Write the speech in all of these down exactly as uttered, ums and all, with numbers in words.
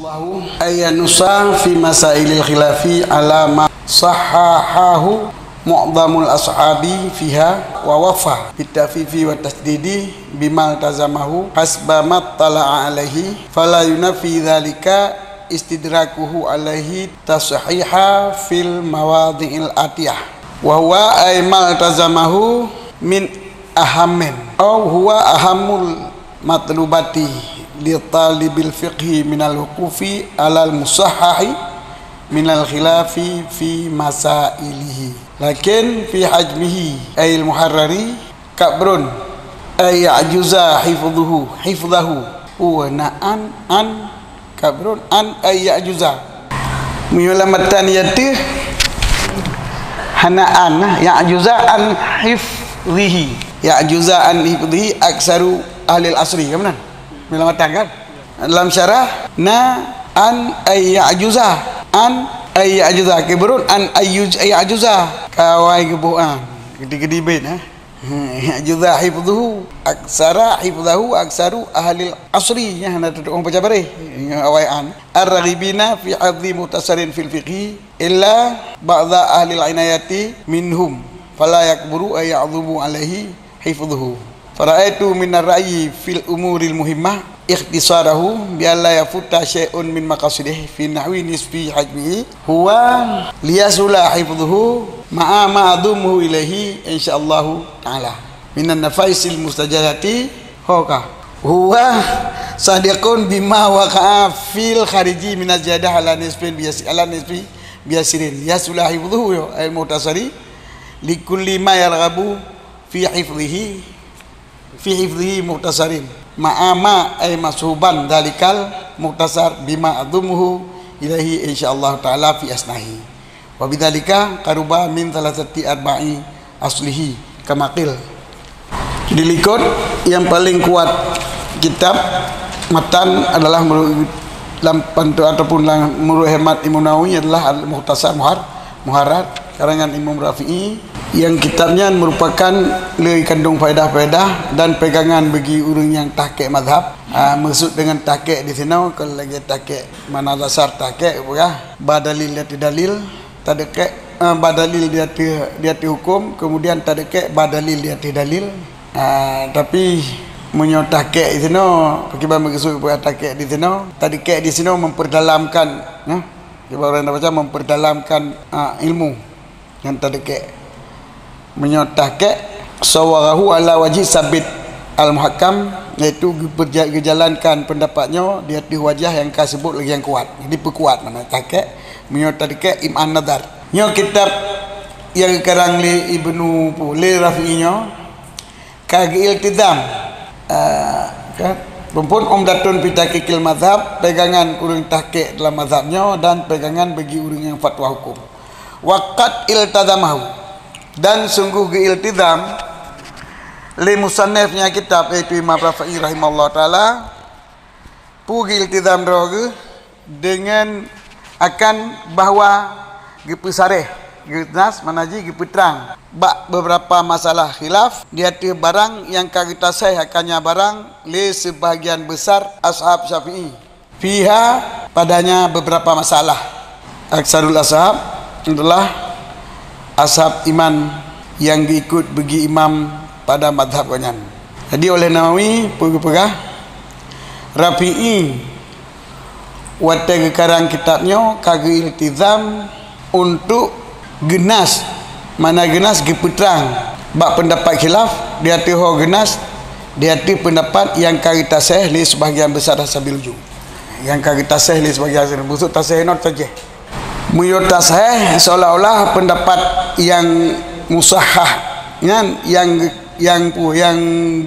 Lahu ayyanusa fi masailil khilafi ala ma sahahahu mu'dhamul ashabi fiha wa wafa bitafifi wa tasdidi bima iltazamahu hasba ma tala'a alaihi, fala yunafi dzalika istidrakuhu alaihi tashiha fil mawadhi'il atiyah, wa huwa ay ma iltazamahu min ahammin, aw huwa ahammul matlubati li talibil fiqhi minal wuqufi alal musahhahi minal khilafi fi masailihi. Lakin fi hajmihi ayil muharrari kabrun ay ya'juza hifdhuhu, hifdhahu, wa na'an an kabrun an ay ya'juza. Meunyoe lam matan yateuh hana an, ya'juza an hifdhihi. Ya'juza an hifdhihi aksaru ahlil asri, kan meunan? Meunyoe lam matan kan? Lam syarah na an ay ya'juza, an ay ya'juza, kabrun an ay yuj-, ya'juza. Kawai geuboh an. Gede-gede bait, eh. Ya'juza hifdhuhu, aksara hifdhahu aksaru ahlil asri, nyan hana teuteu'oh baca bareh. Nyan awai an. Ar-raghibina fi hifdhi mukhtasarin fil fiqhi illa ba'dha ahlil inayati minhum, fala yakburu ay ya'dhumu alaihi hifdhuhu. Fara'aitu minar ra'yi fil umuril muhimmah ikhtisarahu bi alla yafuta syai'un min maqasidih fi nahwi nisfi hajmihi, huwa liyasula hifdhuhu ma'a ma adhumuhu ilaihi insyaallahu ta'ala minan nafaisil mustajadati. Hoka huwa sadiqun bima waqa'a fil khariji minaz ziyadah ala nisfin biyasi-, ala nisfi biyasirin, liyasula hifdhuhu, al mukhtasari, likulli ma yarghabu fi hifdhihi, fi hifdhihi mukhtasarin, ma'a ma ay masuban dalikal mukhtasar bima adhumuhu ilaihi insyaallah ta'ala fi asnahi. Wa bidzalika qaruba min thalathati arba'i aslihi kama qil. Di likot yang paling kuat kitab matan adalah menurut lam pantu ataupun lam, menurut hemat Imam Nawawi adalah Al-Mukhtasar Muhar-, Muharrar karangan Imam Rafi'i, yang kitab nyan merupakan le kandung faedah-faedah dan pegangan bagi ureuëng nyang tahqiq mazhab. Ah, maksud dengan tahqiq di sinoe, kalau lagi tahqiq mana dasar tahqiq, peugah ba dalil di ateueh dalil, tadekek, ah, ba dalil di ateueh, di ateueh hukum, kemudian tadekek ba dalil di ateueh dalil. Ah, tapi meunyoe tahqiq di sinoe, pakiban meukeusud peugah tahqiq di sinoe, tadekek di sinoe memperdalamkan, ya. Kiban ureuëng baca memperdalamkan, ah, ilmu nyang tadekek. Meunyoe tahqiq, sawwarahu ala wajhi sabit al-muhakkam, yaitu geupeurja-, geujalankan pendapat nyoe di ateueh wajah nyang ka seubut lagée nyang kuat. Jadi peukuat makna tahqiq, meunyoe tadekek im'an nazar. Nyoe kitab nyang geukarang lé Ibnu, lé Rafi'i nyoe, ka geuiltizam, eh, ka, peuphon Umdatun fi Tahqiqil Mazhab, pegangan ureuëng tahqiq dalam mazhab nyoe dan pegangan bagi ureuëng nyang fatwa hukum. Wa qad iltazamahu, dan sungguh geuiltizam lé musannif nyan kitab, yaitu Imam Rafi'i rahimahullah taala, peue geuiltizam droe geuh, dengan akan bahwa geupeusareh, geunas, makna jih geupeutrang bak beberapa masalah khilaf di ateueh barang nyang ka geutaseh akannya barang lé seubahagian besar ashab Syafi'i. Fiha, padanya beberapa masalah. Aksarul ashab adalah ashab iman nyang geuikut bagi imam pada madhab gobnyan. Jadi oleh Nawawi peugah, Rafi'i watée geukarang kitab nyoe ka geuiltizam untuk geunas, makna geunas geupeutrang bak pendapat khilaf di ateueh ho geunas di ateueh pendapat nyang ka geutaseh lé sebahagian besar ashabil wujuh. Nyang ka geutaseh lé sebahagian besar, maksud taseh nyoe tajeh. Meunyoe taseh seolah-olah pendapat nyang musahhah nyan, nyang, nyang, nyang,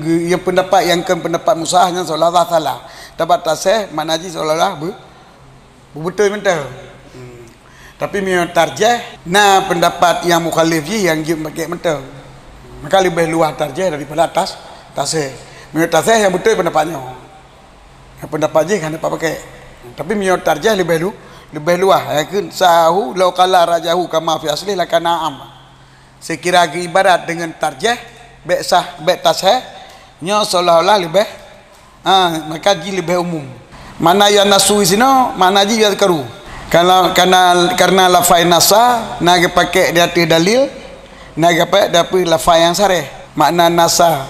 nyang pendapat nyang kon pendapat musahhah nyan seolah-olah salah. Tabat taseh makna jih seolah-olah beu-, beubeutôi mantong. Hmm. Tapi meunyoe tarjih, na pendapat nyang mukhalif jih nyang jeuet pakèk mantong. Maka leubeh luwah tarjih daripada tas-, taseh. Meunyoe taseh nyang beutôi pendapat nyoe. Nyang pendapat jih hana pakèk. Tapi meunyoe tarjih leubeh lu-, leubeh luwah. Yakni sahu law qala rajahu kama fi aslih lakana am. Seukira geuibarat deungon tarjih, bèk sah, bèk taseh, nyoe seolah-olah leubeh, ha, maka jih leubeh umum. Makna yanasu sinoe, makna jih yadhkuru. Karena, karena, karena lafai nasa na geupakék di ateueh dalil, na geupakék di ateueh lafai nyang sareh. Makna nasa,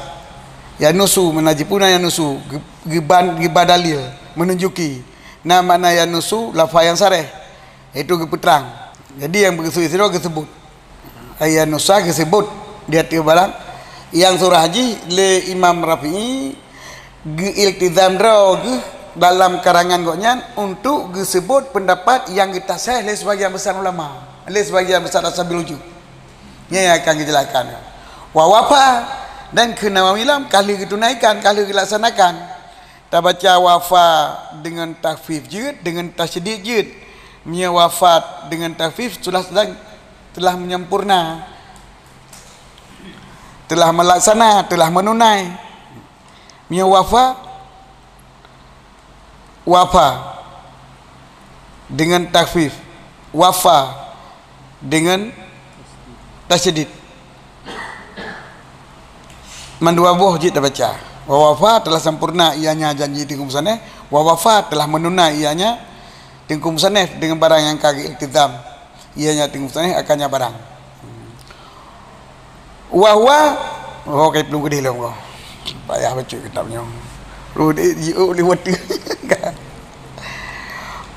yanusu, makna jih peue na yanusu, geu-, geuban, geuba dalil, menunjuki. Na makna yanusu, lafai nyang sareh, yaitu geupeutrang. Jadi nyang beukeusuet sinoe geuseubut. Ayat nusah geuseubut di ateueh barang nyang surah jih lé Imam Rafi'i geuiltizam droe geuh dalam karangan gobnyan untuk geuseubut peundapat nyang geutaseh lé sebagian besar ulama, lé sebagian besar ashabil wujud. Nyan nyang akan geujelaskan. Wa wafa, dan kheun Nawawi lom ka lheueh geutunaikan, ka lheueh geulaksanakan. Tabaca wafa deungon takhfif jeuet, deungon tasydid jeuet. Meunyoe wafat deungon takhfif, telah sedang, telah menyempurna, telah melaksana, telah menunai. Meunyoe wafa, wafa deungon takhfif, wafa deungon tasydid. Mandua boh jeuet tabaca. Wa wafa, telah sempurna ianya janji Teungku Musanef. Wa wafa, telah menunai ianya Teungku Musanef deungon barang nyang ka geuiltizam ianya Teungku Musanef akan nyan barang. Wa huwa, oh, kai plueng keudeh lom ko. Payah bacut kitab nyoe. Rudi jiôh lé watèe.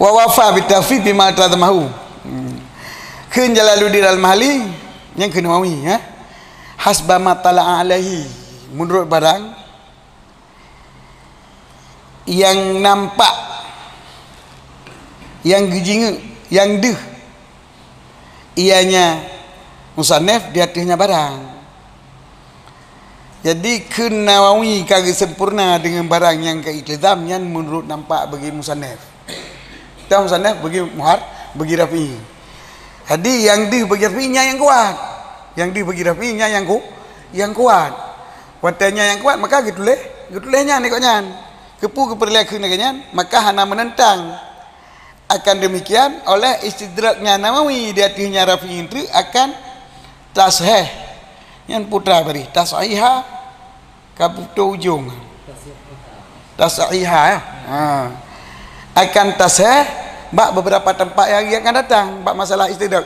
Wa wafa bi takhfif bima iltazamahu. Hmm. Kheun Jalaluddin Al-Mahalli, nyang kheun Nawawi, ha? Hasba ma tala'a alaihi. Meunurot barang nyang nampak, nyang geujingeuk, nyang deuh ianya Musanef di ateueh nyan barang. Jadi, kheun Nawawi ka geusempurna deungon barang nyang ka iltizam nyan meunurot nampak bagi Musanef. Tah Musanef bagi Muhar, bagi Rafi'i. Jadi, nyang deuh bagi Rafi'i nyan nyang kuat. Nyang deuh bagi Rafi'i nyan nyang ku-, nyang kuat. Watèe nyan nyang kuat, maka geutuléh, geutuléh nyan nibak nyan. Keupeue geupeureulèe kheun lagèe nyan? Maka hana meunentang. Akan demikian, oleh istidraknya Nawawi di ateueh nyan Rafi'i treuk akan tasahih. Nyan putra bari, tasahiha ka putôh ujong. Tasahiha, ya. Ha. Akan tasahih bak beberapa tempat nyang akan datang bak masalah istidrak.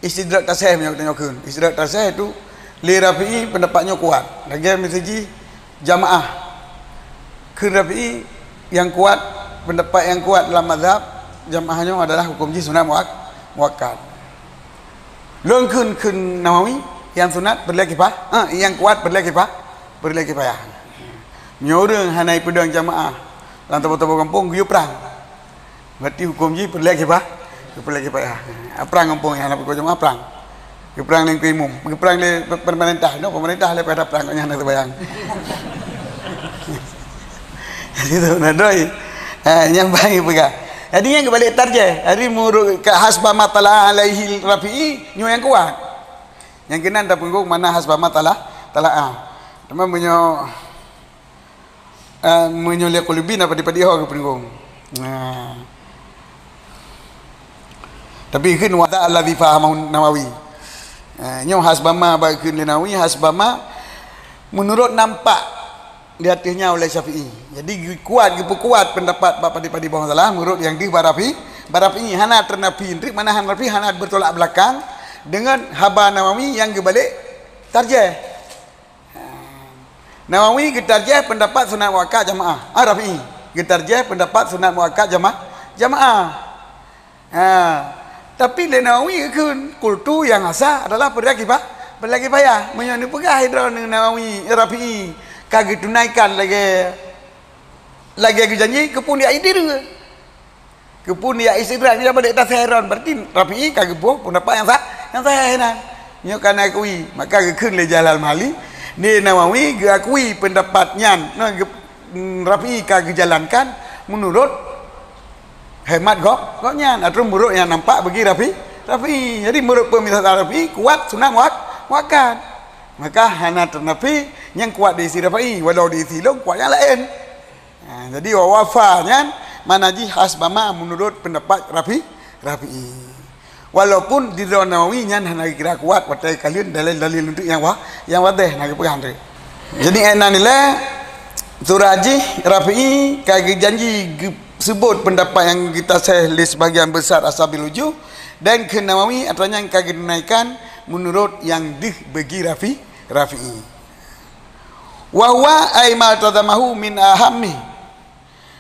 Istidrak tasahih meunyoe geutanyoe kheun. Istidrak tasahih tu lé Rafi'i pendapat nyoe kuat. Lagèe miseujih jamaah. Kheun Rafi'i nyang kuat, pendapat nyang kuat dalam mazhab jamaah nyoe adalah huköm jih sunat muak-, muakkad. Lôn kheun, kheun Nawawi nyang sunat peureulèe kifa-, eh, nyang kuat peureulèe kifa-, peureulèe kifayah. Meunyoe ureueng hana ipeudong jamaah lam saboh-saboh gampông geuyue prang. Berarti huköm jih peureulèe kifa-, peureulèe kifayah. Prang gampông nyang hana peuko jamaah prang. Geuprang lé imum, geuprang lé pe-, pemerintah. Nyoe pemerintah lé pada prang nyan hana teubayang. Itu na doi. Ha, nyang bai peugah. Jadi nyang geubalek tarjih. Jadi meunurot ka hasba ma tala'a alaihi Rafi'i, nyoe nyang kuat. Nyang keunan tapeurunoe makna hasba ma tala-, tala'a. Teuma meunyoe Eh, meunyoe lé Qulubi na padé-padé ho geupeurunoe. Nah. Tapi kheun wa hadza allazi fahamahu Nawawi. Eh, nyoe hasba ma bak kheun lé Nawawi, hasba ma meunurot nampak di ateueh nyan oleh Syafi'i. Jadi geukuat, geupeukuat pendapat bak padé-padé boh masalah meunurot nyang deuh bak Rafi-, bak Rafi'i hana teunafi, treuk makna hana nafi, hana bertolak belakang deungon haba Nawawi nyang geubalek tarjih. Nawawi geutarjih pendapat sunat muakkad jamaah. Ah, Rafi'i geutarjih pendapat sunat muakkad jama-, jamaah. Ha. Tapi lé Nawawi geukheun, qultu nyang sah adalah peureulèe kifa-, peureulèe kifayah. Meunyoe neupeugah droeneuh Nawawi, Rafi'i ka geutunaikan lagèe, lagèe geujanji, keupeue jak idin. Keupeue jak istidrak nyan bak tasahih droen, berarti Rafi'i ka geuboh pendapat nyang sa-, nyang sahih nyan. Nyoe ka na akui, maka geukheun lé Jalal Mahali, lé Nawawi geuakui pendapat nyan, nyoe geu-, mm, Rafi'i ka geujalankan meunurot hemat gob, gobnyan, atawa meunurot nyang nampak bagi Rafi-, Rafi'i. Jadi meunurot peumisalan Rafi'i kuat sunat muak-, muakkad. Maka hana teunafi nyang kuat di sisi Rafi'i, walau di sisi lôn kuat nyang laén. Ha, jadi wa wafa nyan makna jih hasba ma meunurot pendapat Rafi-, Rafi'i. Walaupun di droe Nawawi nyan hana geukira kuat watèe kalheueh dalil-dalil untuk nyang wa-, nyang wadéh na geupeugah treuk. Jadi, eh, na nilai Surah jih, Rafi'i ka geujanji geuseubot peundapat nyang geutaséh lé seubagian beusar ashabil wujuh, dan keu Nawawi atra nyan ka geutunaikan meunurot nyang deuh bagi Rafi-, Rafi'i. Wa huwa ay ma tazamahu min ahammi.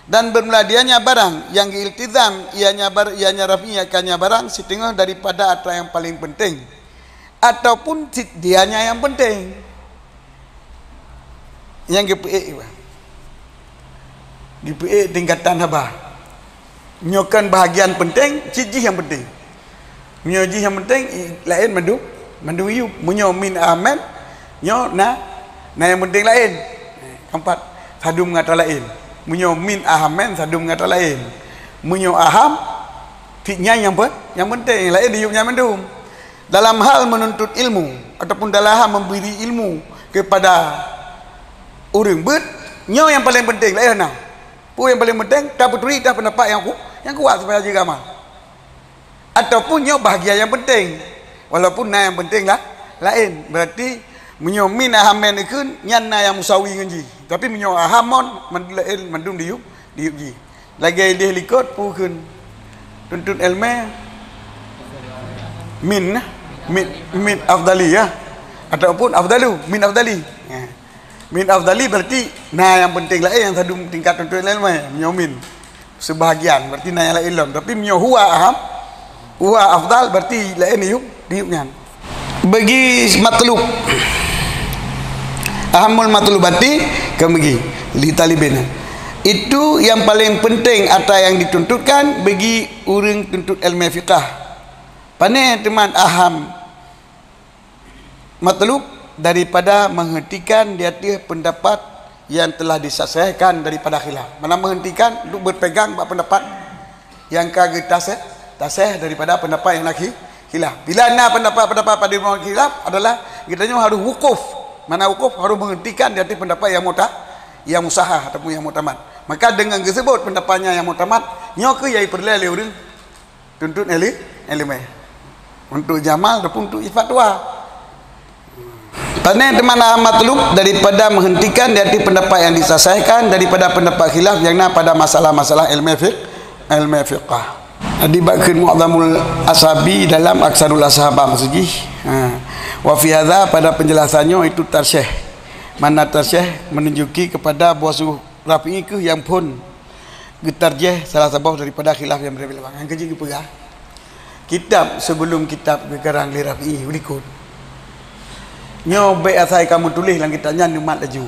Dan bermula dianya barang yang iltizam, ianya bar-, ianya Rafi'i akannya barang siteungoh daripada atra yang paling penting, ataupun sit dianya yang penting. Nyang geupeuék, geupeuék tingkatan haba. Nyoe kan bahagian penting, cit jih nyang penting. Meunyoe jih nyang penting, i-, laén mandum, mandum iyup. Meunyoe min ahamman, nyoe na, na nyang penting laén. Keempat, sadum ngon atra laén. Meunyoe min ahamman, sadum ngon atra laén. Meunyoe aham, cit nyan nyang pen-, nyang penting, laén iyup nyan mandum. Dalam hal menuntut ilmu ataupun dalam hal memberi ilmu kepada ureuëng beuet, nyoe nyang paling penting, laén hana. Peue nyang paling penting, tapeuturi teuh peundapat nyang ku-, nyang kuat supaya jeuet amal. Ataupun nyoe bahagian nyang penting, walaupun na nyang penting lah laén. Berarti meunyoe min ahamman ikheun, nyan na nyang musawi ngon jih. Tapi meunyoe aham mon, man-, laén mandum diyup, diyup jih. Lagée ideh likot peue kheun tuntut ilmu min, min, min afdali, ya. Ataupun afdalu, min afdali. Ya. Min afdali berarti na nyang penting laén nyang sadum tingkat tuntut ilmu, meunyoe min. Sebahagian berarti na nyang laén lom. Tapi meunyoe huwa aham, huwa afdal berarti laén diyup, diyup nyan. Bagi matlub. Ahamul matlubati kan bagi li talibin. Itu yang paling penting atra yang dituntutkan bagi ureuëng tuntut ilmu fiqah. Pane teuma aham matlub daripada menghentikan di ateueh pendapat yang telah disasehkan daripada khilaf. Mana menghentikan untuk berpegang bak pendapat yang ka geutaseh, taseh daripada pendapat yang lagi khilaf. Bila na pendapat-pendapat pada khilaf adalah geutanyoe harus wukuf. Mana wukuf harus menghentikan di ateueh pendapat yang muta-, yang musahah ataupun yang muktamad. Maka dengan geusebut pendapatnya yang muktamad, nyoe keuh yang diperlée lé ureuëng tuntut ilmu, ilmu. Untuk jamal ataupun untuk fatwa. Pane teuma aham matlub daripada menghentikan di ateueh pendapat yang disasehkan daripada pendapat khilaf yang na pada masalah-masalah ilmu fiqh, ilmu fiqah. Di bak kheun Mu'zamul Ashabi dalam Aksarul Ashab maksud jih. Ha. Wa fi hadza pada penjelasannya itu tarsyih. Mana tarsyih menunjuki kepada bahwa Rafi'i keuh yang phon geutarjih salah saboh daripada khilaf yang berbeda. Nyang keujeuet geupeugah, kitab sebelum kitab geukarang lé Rafi'i u likot. Nyoe bék asai kamoe tuléh lam kitab nyan neumat laju.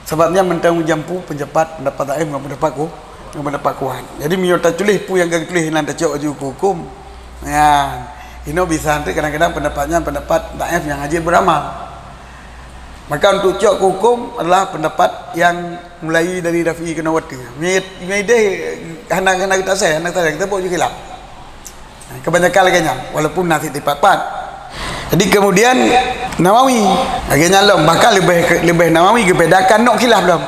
Sabab nyan mantong jampu pendapat, pendapat dhaif ngon pendapat ku-, ngon pendapat kuat. Jadi meunyoe tatuléh peue nyang ka geutuléh nyan tacok laju keu huköm, nyan inoe bisa teuk kadang-kadang pendapat nyan pendapat dhaif nyang hana jeuet beuramal. Maka untuk cok keu huköm adalah pendapat yang mulai dari Rafi'i keunoe watée. Meunyoe ideh hana, hana geutaseh, hana geutaseh, kita buat je khilaf. Kebanyakan lagée nyan, walaupun na sit tipat-pat. Jadi kemudian Nawawi lagée nyan lom, bahkan leubeh, leubeh Nawawi geubedakan nok khilaf lom.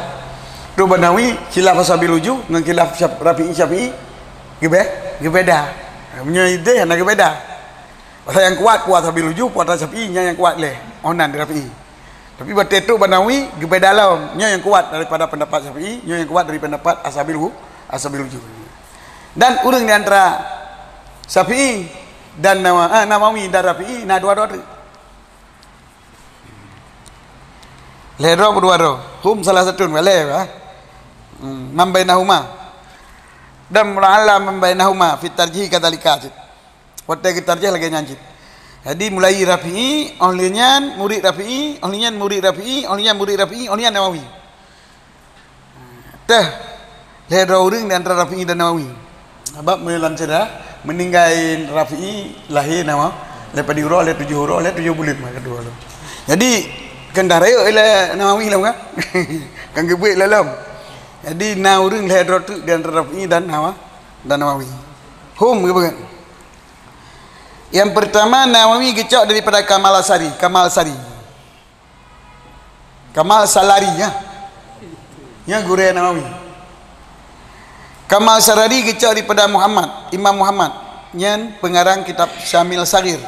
Tu bak Nawawi khilaf ashabil wujuh ngon khilaf Syaf-, Rafi'i Syafi'i geube-, geubeda. Meunyoe ideh hana geubeda. Pasal nyang kuat, kuat ashabil wujuh, kuat Syafi'i, nyan nyang kuat lé. Oh nan di Rafi'i. Tapi watée tu bak Nawawi geubeda lom, nyoe nyang kuat daripada pendapat Syafi'i, nyoe nyang kuat dari pendapat ashabil wu-, ashabil wujuh. Dan ureuëng di antara Syafi'i dan Nawa-, ah, Nawawi dan Rafi'i na dua droe teuk. Lhée droe, dua droe. Hum salah satu, lhée, ah. Hmm, man bainahuma. Dan mula'ala man bainahuma fit tarjih kadzalika. Watée geutarjih lagée nyan cit. Jadi mulai Rafi'i, oh lheueh nyan murid Rafi'i, oh lheueh nyan murid Rafi'i, oh lheueh nyan murid Rafi'i, oh lheueh nyan Nawawi. Teuh, lhée droe ureuëng di antara Rafi'i dan Nawawi. Sabab meulansera meuninggai Rafi'i lahé Nawa-, lhée padum uroe, lhée tujoh uroe, lhée tujoh buleuen mah keudua lom. Jadi keuntah rayeuk lé Nawawi lom kan? Kan geubeuet lé lom. Jadi na ureuëng lhée droe teuk di antara Rafi'i dan Nawa-, dan Nawawi. Hum geupeugah. Yang pertama, Nawawi geucok daripada Kamal Asari, Kamal Sari. Kamal Salari, ya. Ya, gurée Nawawi. Kamal Sarari geucok daripada Muhammad, Imam Muhammad, nyan pengarang kitab Syamil Saghir.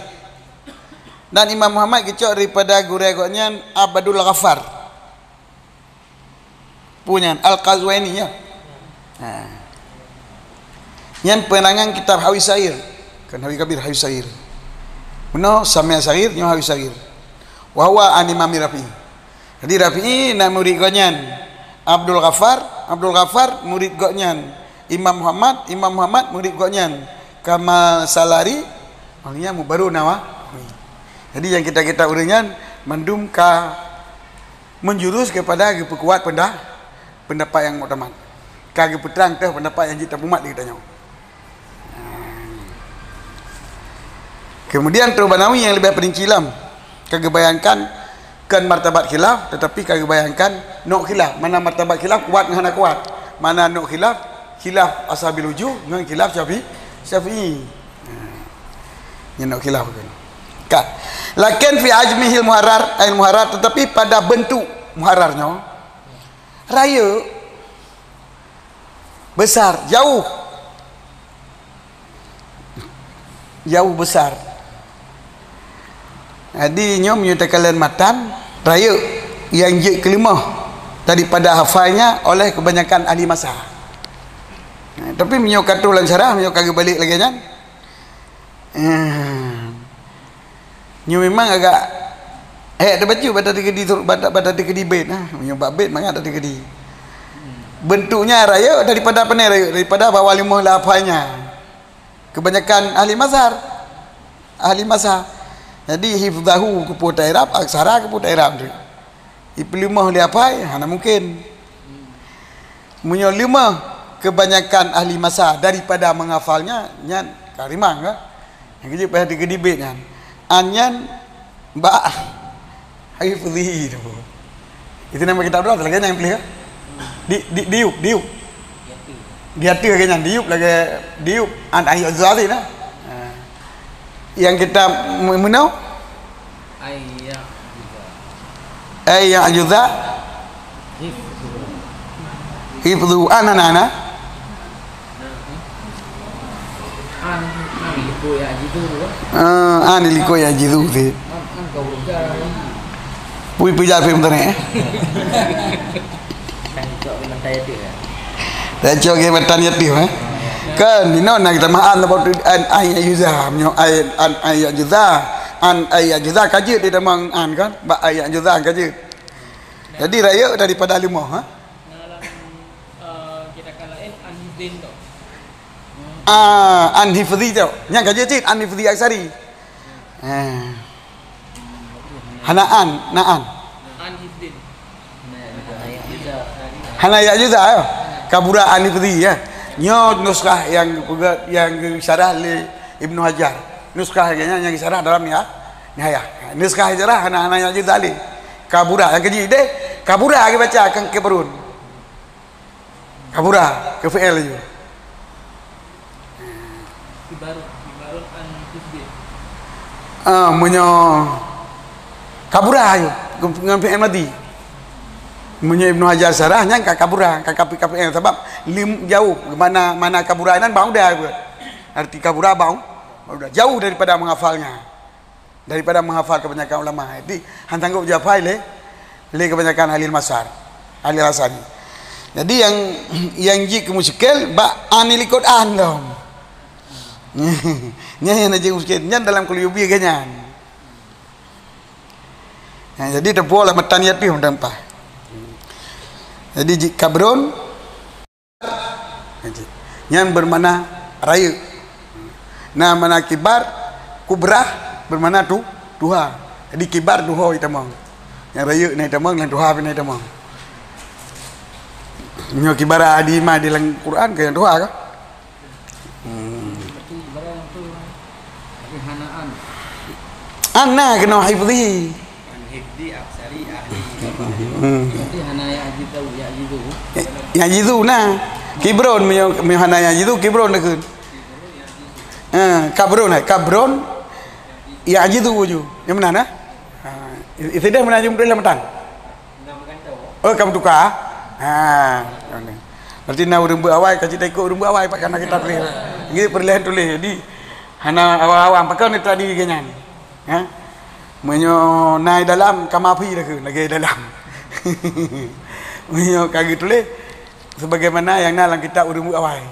Dan Imam Muhammad geucok daripada gurée gobnyan Abdul Ghaffar. Peue nyan? Al-Qazwini, ya. Ha. Nyan peunerangan kitab Hawi Sair. Kan Hawi Kabir, Hawi Sair. Meunoe Samia Sair, nyoe Hawi Sair. Wa huwa an Imam Rafi'i. Jadi Rafi'i na murid gobnyan. Abdul Ghaffar, Abdul Ghaffar murid gobnyan. Imam Muhammad, Imam Muhammad murid gobnyan. Kamal Salari, maknanya mubaru Nawawi. Jadi nyang kitab-kitab ureuëng nyan mandum ka menjurus kepada geupeukuat pendah-, pendapat nyang muktamad. Ka geupeutrang teuh pendapat nyang jeuet tapeumat di geutanyoe. Kemudian Banawi nyang leubeh perinci lom, ka geubayangkan kon martabat khilaf, tetapi ka geubayangkan nok khilaf. Mana martabat khilaf kuat ngon hana kuat. Mana nok khilaf, khilaf ashabil wujuh ngon khilaf Syafi-, Syafi'i. Nyan nok khilaf kan. Ka. Lakin fi hajmihil muharrar, ail muharrar, tetapi pada bentuk muharrar nyoe, rayeuk, besar, jauh. Jauh besar. Jadi nyoe meunyoe takalon matan, rayeuk nyang jeuet keu leumoh daripada hafalnya oleh kebanyakan ahli masa. Tapi meunyoe ka troh lam syarah, meunyoe ka geubalik lagée nyan, eh, nyoe memang agak hék tabacut bak tateukeudi sur-, bak ta-, bak tateukeudi bait, nah. Meunyoe bak bait mangat tateukeudi. Bentuknya rayeuk daripada pane rayeuk, daripada bahwa leumoh lafaznya. Kebanyakan ahli mazhar, ahli masa. Jadi hifdhahu keupeue ta i'rab, aksara keupeue ta i'rab tu. Ipeuleumoh lé apai, hana mungkin. Meunyoe leumoh kebanyakan ahli masa daripada menghafalnya, nyan ka rimang ka. Nyang keujeuet payah teukeudi bait nyan. An nyan bak hifdhihi tu. Itu nama kitab droe lagée nyang pilih ka? Di, di, diup, diup. Di ateueh lagée nyan, diup lagée diup an ayat zati nah. Ha. Nyang kitab meunoe? Ay ya'juza. Ay ya'juza. Hifdhu. Hifdhu. Ana, ana, ana. An, an liko ya'jizu. Ah, an liko ya'jizu sih. An, an kau udah. Pui pui jar pui meuteuneh, eh. Kan cok di mata yatim, ya? Dah cok di mata yatim, eh. Kan, di nona kita mah an, an, an ya'juza. Meunyoe ay, an, an ya'juza. An, ay ya'juza, ka jeuet di tamong an, kan? Bak ay ya'juza, ka jeuet. Jadi, rayeuk daripada leumoh, ha? Dalam, eh, kita kalain an hifdhin tu. Ah, an hifdhi tu. Nyang ka jeuet cit, an hifdhi aksari. Eh. Hana an, na an. An hifdhin. Hana ya'juza, ya. Kabura an hifdhi, ya. Nyoe nuskhah nyang geupeugah, nyang geusyarah lé Ibnu Hajar. Nuskhah nyang, nyang geusyarah dalam Niha-, Nihayah. Nuskhah syarah hana, hana ya'juza lé. Kabura, nyang keujih deh, kabura geubaca, kon kibarun. Kabura, keu fi'il laju. Kibarun, kibarun an hifdhin. Ah, meunyoe kabura laju, ngon fi'il madhi. Meunyoe Ibnu Hajar syarah, nyan ka kabura, ka kapi-, ka fi'il, sabab lim-, jauh, mana, mana kabura nyan bak udah buet. Arti kabura bak u-, bak udah, jauh daripada menghafalnya. Daripada menghafal kebanyakan ulama. Jadi, han sanggup jihafai lé, lé kebanyakan ahli masar, ahli rasani. Jadi, nyang, nyang jeuet keu musykil, bak an likot an lom. Nyan nyang jeuet musykil. Nyan dalam Quluyubi lagée nyan. Ha, jadi, teupuoh lah matan yatim meudampah. Jadi, jeuet kabrun, nyan bermakna rayeuk. Na makna kibar, kubrah, bermakna tu-, tuha. Jadi kibar tuha itamong. Nyang rayeuk na itamong, nyang tuha pih na itamong. Nyoe kibar adi ma di lam Quran ka nyang tuha ka? Hmm. Tapi hana an. An na keunoe hifdhi. An hifdhi aksari ahli. Hmm. Berarti hana ya'jizu, ya'jizu. Ya, ya'jizu na. Kibrun meunyoe, meunyoe hana ya'jizu, kibrun takheun. Eh, kabrun, eh, kabrun. Ya'jizu ju. Nyang meunan, eh? Ha, i-, i-, sideh meunan ju meutuléh lam matan. Oh, ka meutuka? Ha. Berarti na ureuëng beuet awai, ka cit ikot ureuëng beuet awai, pat kana kitab lé. Nggih, peureulée tuléh. Jadi, hana awang-awang, pakon tadi geuh nyan. Ha? Meunyoe na i dalam, ka mafi dah keu, lagée i dalam. Meunyoe ka geutuléh sebagaimana nyang na lam kitab ureuëng buet awai.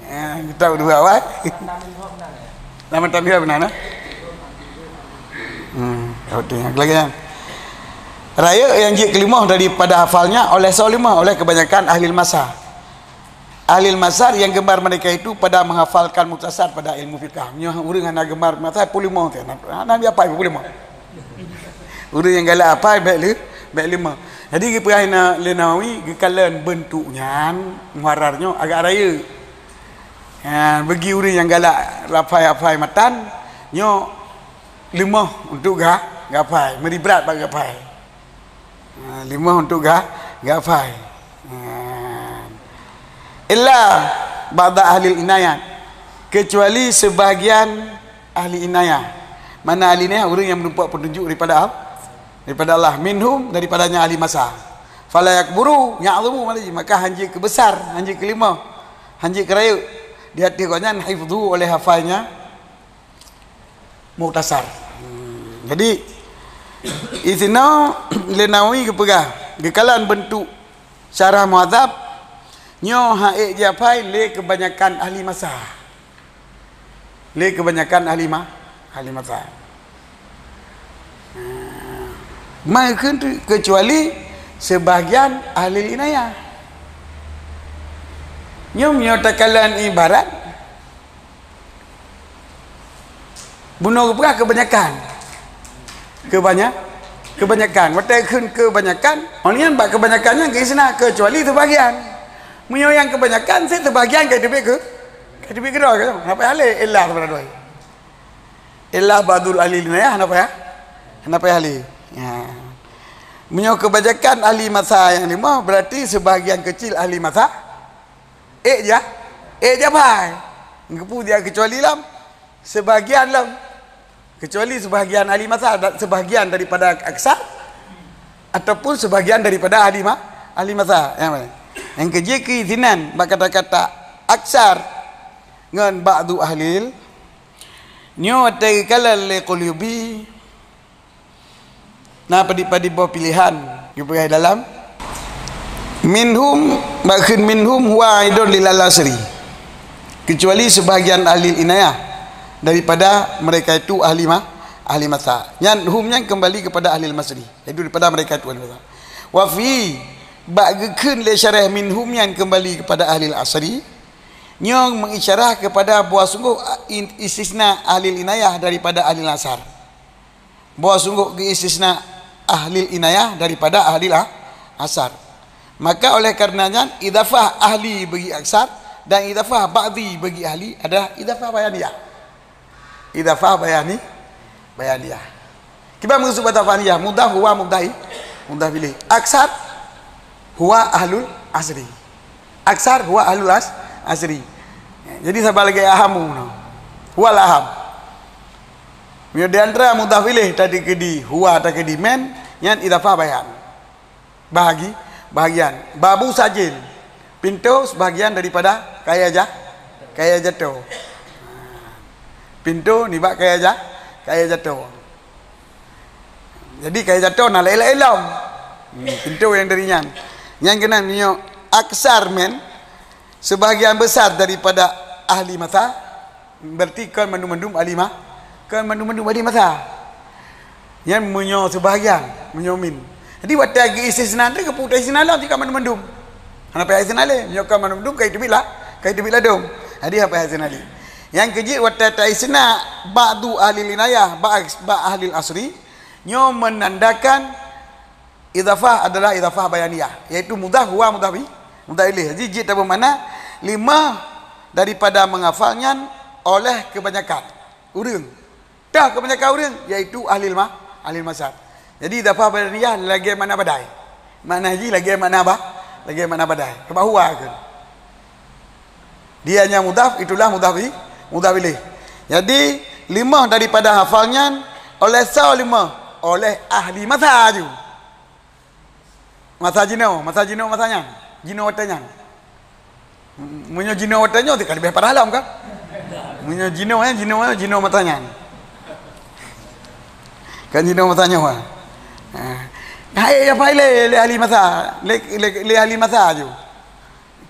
Ya, kitab ureuëng buet awai. Nama tabiha beuna, nah? Hmm, betul. Lagi nyan. Rayeuk nyang jeuet keulimong daripada hafalnya oleh soe limong, oleh kebanyakan ahli masa. Ahli masar yang gemar mereka itu pada menghafalkan mukhtasar pada ilmu fikah. Nyoe ureuëng hana gemar masa peulimong tu. Hana, hana hafai peulimong. Ureuëng nyang galak hafai bèk le-, bèk limong. Jadi geupeugah na-, lé Nawawi geukalon beuntuk nyan, muharrar nyoe agak rayeuk. Ha, bagi ureuëng nyang galak hafai-hafai matan, nyoe limong untuk ga-, gahafai, meuri brat bak gahafai. Ha, limong untuk ga-, gahafai. Ha. Illa ba'da ahlil inayat, kecuali sebahagian ahli inayah. Mana ahli inayah? Ureuëng nyang meureumpok peutunjuk daripada Al-, daripada Allah. Minhum, daripadanya ahli masa. Fala yakburu, ya'zumu, maka hanjeuet keubesar, hanjeuet keulimong, hanjeuet keurayeuk di ateueh gobnyan hifdhu, oleh hafalnya mukhtasar. Hmm, jadi, isinoe lé Nawawi geupeugah, geukalon beuntuk syarah muhadzab, nyoe han ék jihafai lé keubanyakan ahli masa. Lé keubanyakan ahli ma-, ahli masa. Nah, meukeun-, kecuali sebahagian ahli inayah. Nyoe, nyoe takalon ibarat, bunoe geupeugah kebanyakan. Kebanya-, kebanyakan. Watèe kheun kebanyakan, awaknyan bak kebanyakan nyan geuistisna kecuali sebahagian. Meunyoe nyang kebanyakan, se-, sebahagian ka teubiet keu-, ka teubiet keudroe, kan? Hana payah lé, illa seubara dua. Illa ba'dul ahli inayah, hana payah, hana payah lé. Ya. Meunyoe kebanyakan ahli masa nyang limong, berarti sebahagian kecil ahli masa ék ja-, ék jihafai. Geupeue dia kecuali lom? Sebahagian lom. Kecuali sebahagian ahli masa, da-, sebahagian daripada aksar, ataupun sebahagian daripada ahli ma-, ahli masa. Nyang mana? Nyang keujeuet keu sinan bak kata-kata aksar ngon ba'du ahlil, nyoe watèe geukalon lé Qurtubi, na padub-padub boh piléhan geupeugah dalam. Minhum, bak kheun minhum huwa aidon lil asri. Kecuali sebahagian ahli inayah daripada mereka itu ahli ma-, ahli masa. Nyan hum nyan kembali kepada ahli masri. Itu daripada mereka itu ahli masa. Wa fi, bak geukheun lé syarah minhum nyan kembali kepada ahli asri. Nyoe mengisyarah kepada bahwa sungguh in-, istisna ahli inayah daripada ahli asar. Bahwa sungguh geuistisna ahli inayah daripada ahli a-, asar. Maka oleh karena nyan, idafah ahli bagi aksar dan idafah ba'di bagi ahli adalah idafah bayaniyah. Idafah bayani-, bayaniyah. Kiban meukeusud idafah bayaniyah, mudhaf huwa mudhaf i-, mudhaf ilaih. Aksar huwa ahlul asri. Aksar huwa ahlul as-, asri. Jadi saban lagèe ahamu, no. Huwal aham. Meunyoe di antara mudhaf ilaih tadi keudi huwa, tadi keudi min, nyan idafah bayan. Bahagi-, bahagian. Babu sajil. Pintoe sebahagian daripada kayèe ja-, kayèe jatoe. Pintoe nibak kayèe ja-, kayèe jatoe. Jadi kayèe jatoe na laén-laén lom. Hmm, pintoe nyang dari nyan. Nyan keunan meunyoe aksar min, sebahagian besar daripada ahli masa, berarti kon mandum-mandum ahli ma-, kon mandum-mandum ahli masa. Nyan meunyoe sebahagian, meunyoe min. Jadi watèe geuistisna teuh geupeue taistisna lom, cit kon mandum-mandum. Hana payah istisna lé. Meunyoe kon mandum-mandum ka iteubiet lah, ka iteubiet ladôm. Jadi hana payah istisna lé. Nyang keujeuet watèe taistisna ba'du ahli inayah, ba-, ba'du ahli asri, nyoe menandakan idafah adalah idafah bayaniyah, yaitu mudhaf huwa mudhaf i-, mudhaf ilaih. Jadi jeuet tabeumakna limong daripada menghafal nyan oleh kebanyakan ureuëng. Tah kebanyakan ureuëng, yaitu ahli ma-, ahli masar. Jadi idafah bayaniyah lagèe makna badai. Makna jih lagèe makna ba-, lagèe makna badai. Sabab huwa kheun. Dia nyang mudhaf, itulah mudhaf i-, mudhaf ilaih. Jadi, limong daripada hafal nyan oleh soe limong? Oleh ahli masa aju. Masa jinoe, masa jinoe masa nyan. Jinoe watèe nyan. Meunyoe jinoe watèe nyoe, ka leubeh parah lom kan? Meunyoe jinoe, eh, jinoe, eh, jinoe masa nyan. Kan jinoe masa nyoe, ah. Ha. Hai, ya, pai lé, lé ahli masa, lé, lé, lé ahli masa ju.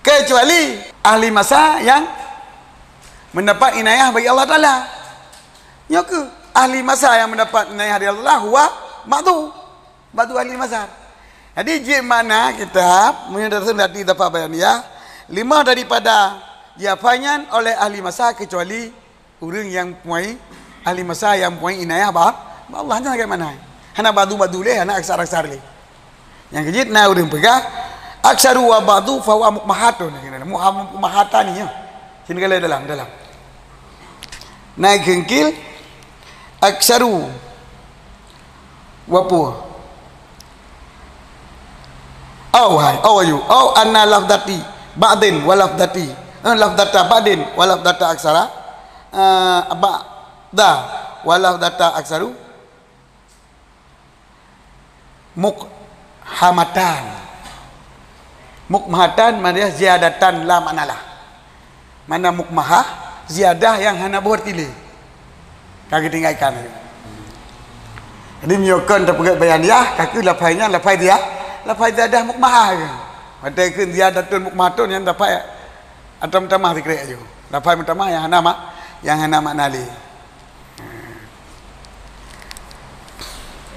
Kecuali ahli masa yang mendapat inayah bagi Allah Taala. Nyoe keuh ahli masa yang mendapat inayah dari Allah, huwa ba'du. Ba'du ahli masa. Jadi, jeuet makna kitab, meunyoe tadi idafah bayaniyah, limong daripada idafah nyan oleh ahli masa kecuali ureuëng nyang puai, ahli masa nyang puai inayah ba, ba Allah, nyan lagée mana? Hana ba'du-ba'du lé, hana aksar-aksar lé. Nyang keujeuet na ureuëng peugah, aksaru wa ba'du fa huwa mukmahatun. Mukmahatani, ya. Sini kali dalam, dalam. Na geungkil, aksaru wa pu. Au hai, au ayu, au anna lafdati ba'din wa lafdati, eh, lafdata ba'din wa lafdata aksara, eh, ba'da wa lafdata aksaru mukhamatan. Mukhamatan makna ziyadatan la makna lah. Mana mukmahah, ziyadah nyang hana boh arti lé. Ka geutinggai ikan. Jadi, meunyoe kon tapeugah bayaniyah, ka keuh lafai nyan lafai dia, lafai ziyadah mukmahah ke. Watée kheun ziyadatun mukmahatun nyan lafai atau meutamah sikrek aju. Lafai meutamah nyang hana mak, nyang hana makna lé.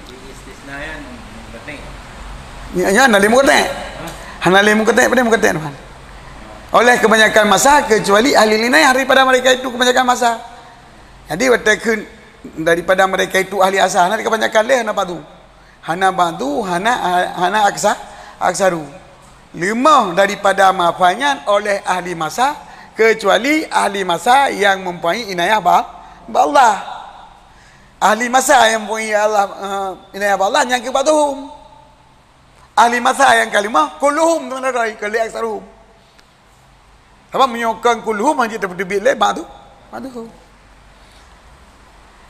Jadi, istisna nyan mukhatab. Nya, nya hana lé mukhatab. Hana lé mukhatab, pada mukhatab, Tuhan. Oleh kebanyakan masa, kecuali ahli inayah daripada mereka itu kebanyakan masa. Jadi, watée kheun daripada mereka itu ahli asa, hana kebanyakan lé, hana ba'du. Hana ba'du, hana, hana aksa, aksaru. Limong daripada masa nyan oleh ahli masa, kecuali ahli masa nyang mempunyai inayah ba, ba Allah. Ahli masa nyang mempunyai Allah, eh, inayah ba Allah nyang keu ba'duhum. Ahli masa nyang kalimah, kulluhum, teuma roi, kecuali aksaruhum. Sabab meunyoe kon kulluhum, hana jeuet tapeuteubiet lé ba'du, ba'duhum.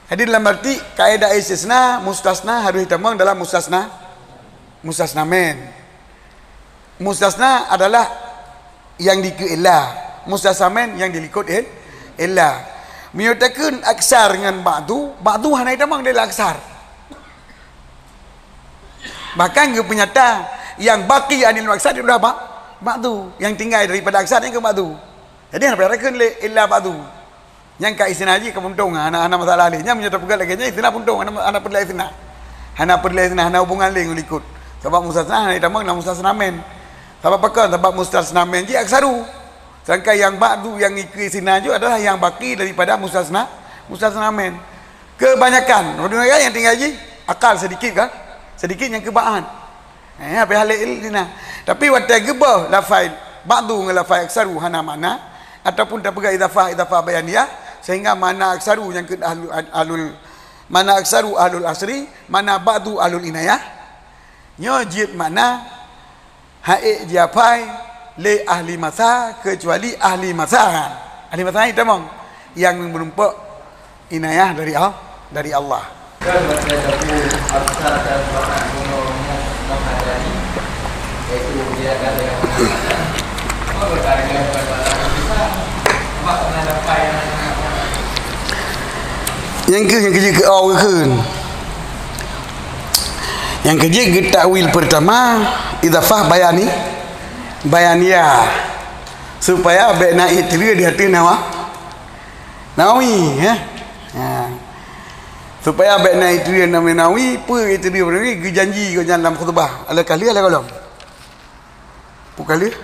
Jadi, dalam arti kaedah istisna, mustasna harus jitamong dalam mustasna, mustasna min. Mustasna adalah nyang dikeue illa, mustasna min nyang dilikot il-, illa. Meunyoe takheun aksar ngon ba'du, ba'du hana jitamong dalam aksar. Bahkan geupeunyata nyang baqi anil aksar adalah ba-, ba'du, nyang tinggai daripada aksar nyang keu ba'du. Jadi, hana payah takheun lé illa ba'du. Nyang ka istisna jih ka puntông, hana, hana masalah lé. Nyan meunyoe tapeugah lagée nyan, istisna puntông, hana, hana peureulée istisna. Hana peureulée istisna, hana hubungan lé ngon likot. Sabab mustasna hana jitamong lam mustasna min. Sabab pakon? Sabab mustasna min jih aksaru. Sedangkan nyang ba'du nyang dikeue istisna jih adalah nyang baqi daripada mustasna, mustasna min. Kebanyakan, nyang tinggai jih akal sedikit kan? Sedikit nyang keu ba'an. Eh, habéh hal laén dina. Tapi watée geuboh lafai ba'du ngon lafai aksaru hana makna, ataupun tapeugah idafah, idafah bayaniyah, sehingga makna aksaru nyang keu ahlul, ahlul, makna aksaru ahlul asri, makna ba'du ahlul inayah, nyoe jeuet makna hana jiapai lé ahli masa, kecuali ahli masa. Ahli masa nyan tamong nyang meurumpok inayah dari Al-, dari Allah. Nyang keu, nyang keujeuet keu, oh, kheun. Nyang keujeuet geutakwil peurtama, idafah bayani, bayaniyah. Supaya bék na iktiri di ateueh Nawa-, Nawawi, eh? Ha. Supaya bék na iktiri Nawawi, peue iktiri Nawawi, geujanji gobnyan lam khutbah. Alakah lheueh, alakah lom? Bukan lheueh?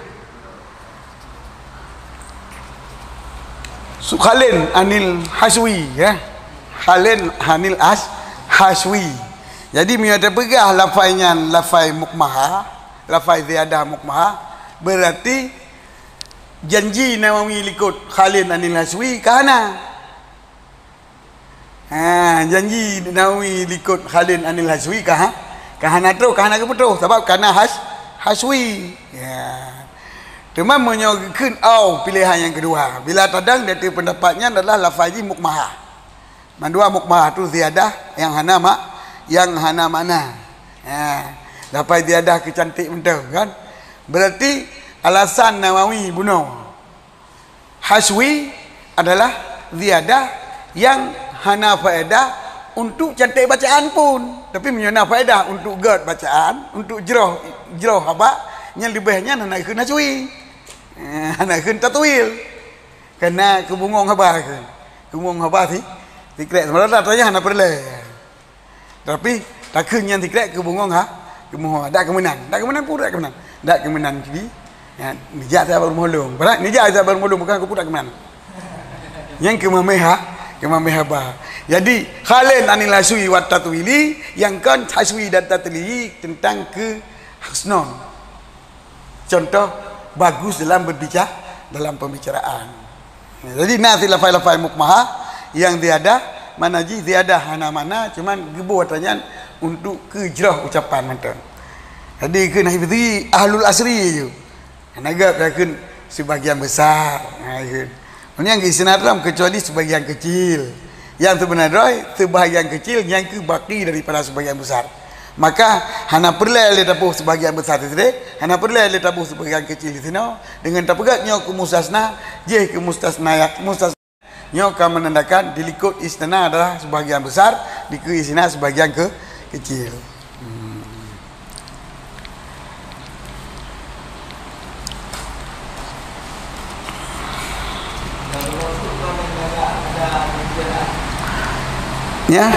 Su-, khalin anil haswi, ya. Khalin anil as-, haswi. Jadi, meunyoe tapeugah lafai nyan lafai mukmaha, lafai ziyadah mukmaha, berarti janji Nawawi likot khalin anil haswi ka hana. Ha, janji Nawawi likot khalin anil haswi ka ha-, ka hana troh, ka hana geupeutroh, sabab ka na has-, haswi. Ya. Teuma meunyoe geukheun au piléhan nyang keudua, bila tadang di ateueh peundapat nyan adalah lafai jih mukmaha. Mandua mukmaha tu ziyadah nyang hana mak-, nyang hana makna. Ha, lafai ziyadah keu cantik mantong kan. Berarti alasan Nawawi bunoe. Haswi adalah ziyadah nyang hana faedah, Untuk cantik bacaan pun. Tapi meunyoe na faedah untuk gét bacaan, untuk jroh, jroh haba, nyan leubeh nyan hana kheun haswi. Eh, hana kheun tatwil. Karena keubungong haba kheun. Keubungong haba si, sikrek. Sebenarnya tanya hana peureulée. Tapi takheun nyan sikrek keubungong ha, keubungong. Dak keumeunan. Dak keumeunan pun dak keumeunan. Dak keumeunan jadi. Ya, nijak sabar rumoh lôn. Berat nijak sabar rumoh lôn bukan keu pudak keumeunan. Nyang keumameh ha, keumameh haba. Jadi, khalin anil haswi wat tatwili, nyang kon haswi dan tatwili tentang kehusnon. Contoh, bagus dalam berbicara, dalam pembicaraan. Jadi, na si lafai-lafai mukmahah nyang ziyadah, mana jih ziyadah hana makna, cuman geuboh atra nyan untuk keu jroh ucapan mantong. Jadi, kheun hifzi ahlul asri ju. Hana gét kheun sebagian besar. Ha, kheun. Ini yang istinad dalam kecuali sebagian kecil. Yang sebenarnya sebahagian kecil nyang keu baki daripada sebagian besar. Maka hana peureulée lé taboh sebahagian besar di sini, hana peureulée lé taboh sebahagian kecil di sinoe. Dengan tapeugét nyoe keu mustasna, jih keu mustasna, mustasna. Nyoe ka menandakan di likot istisna adalah sebahagian besar, di keu istisna sebahagian ke kecil. Hmm. Ya.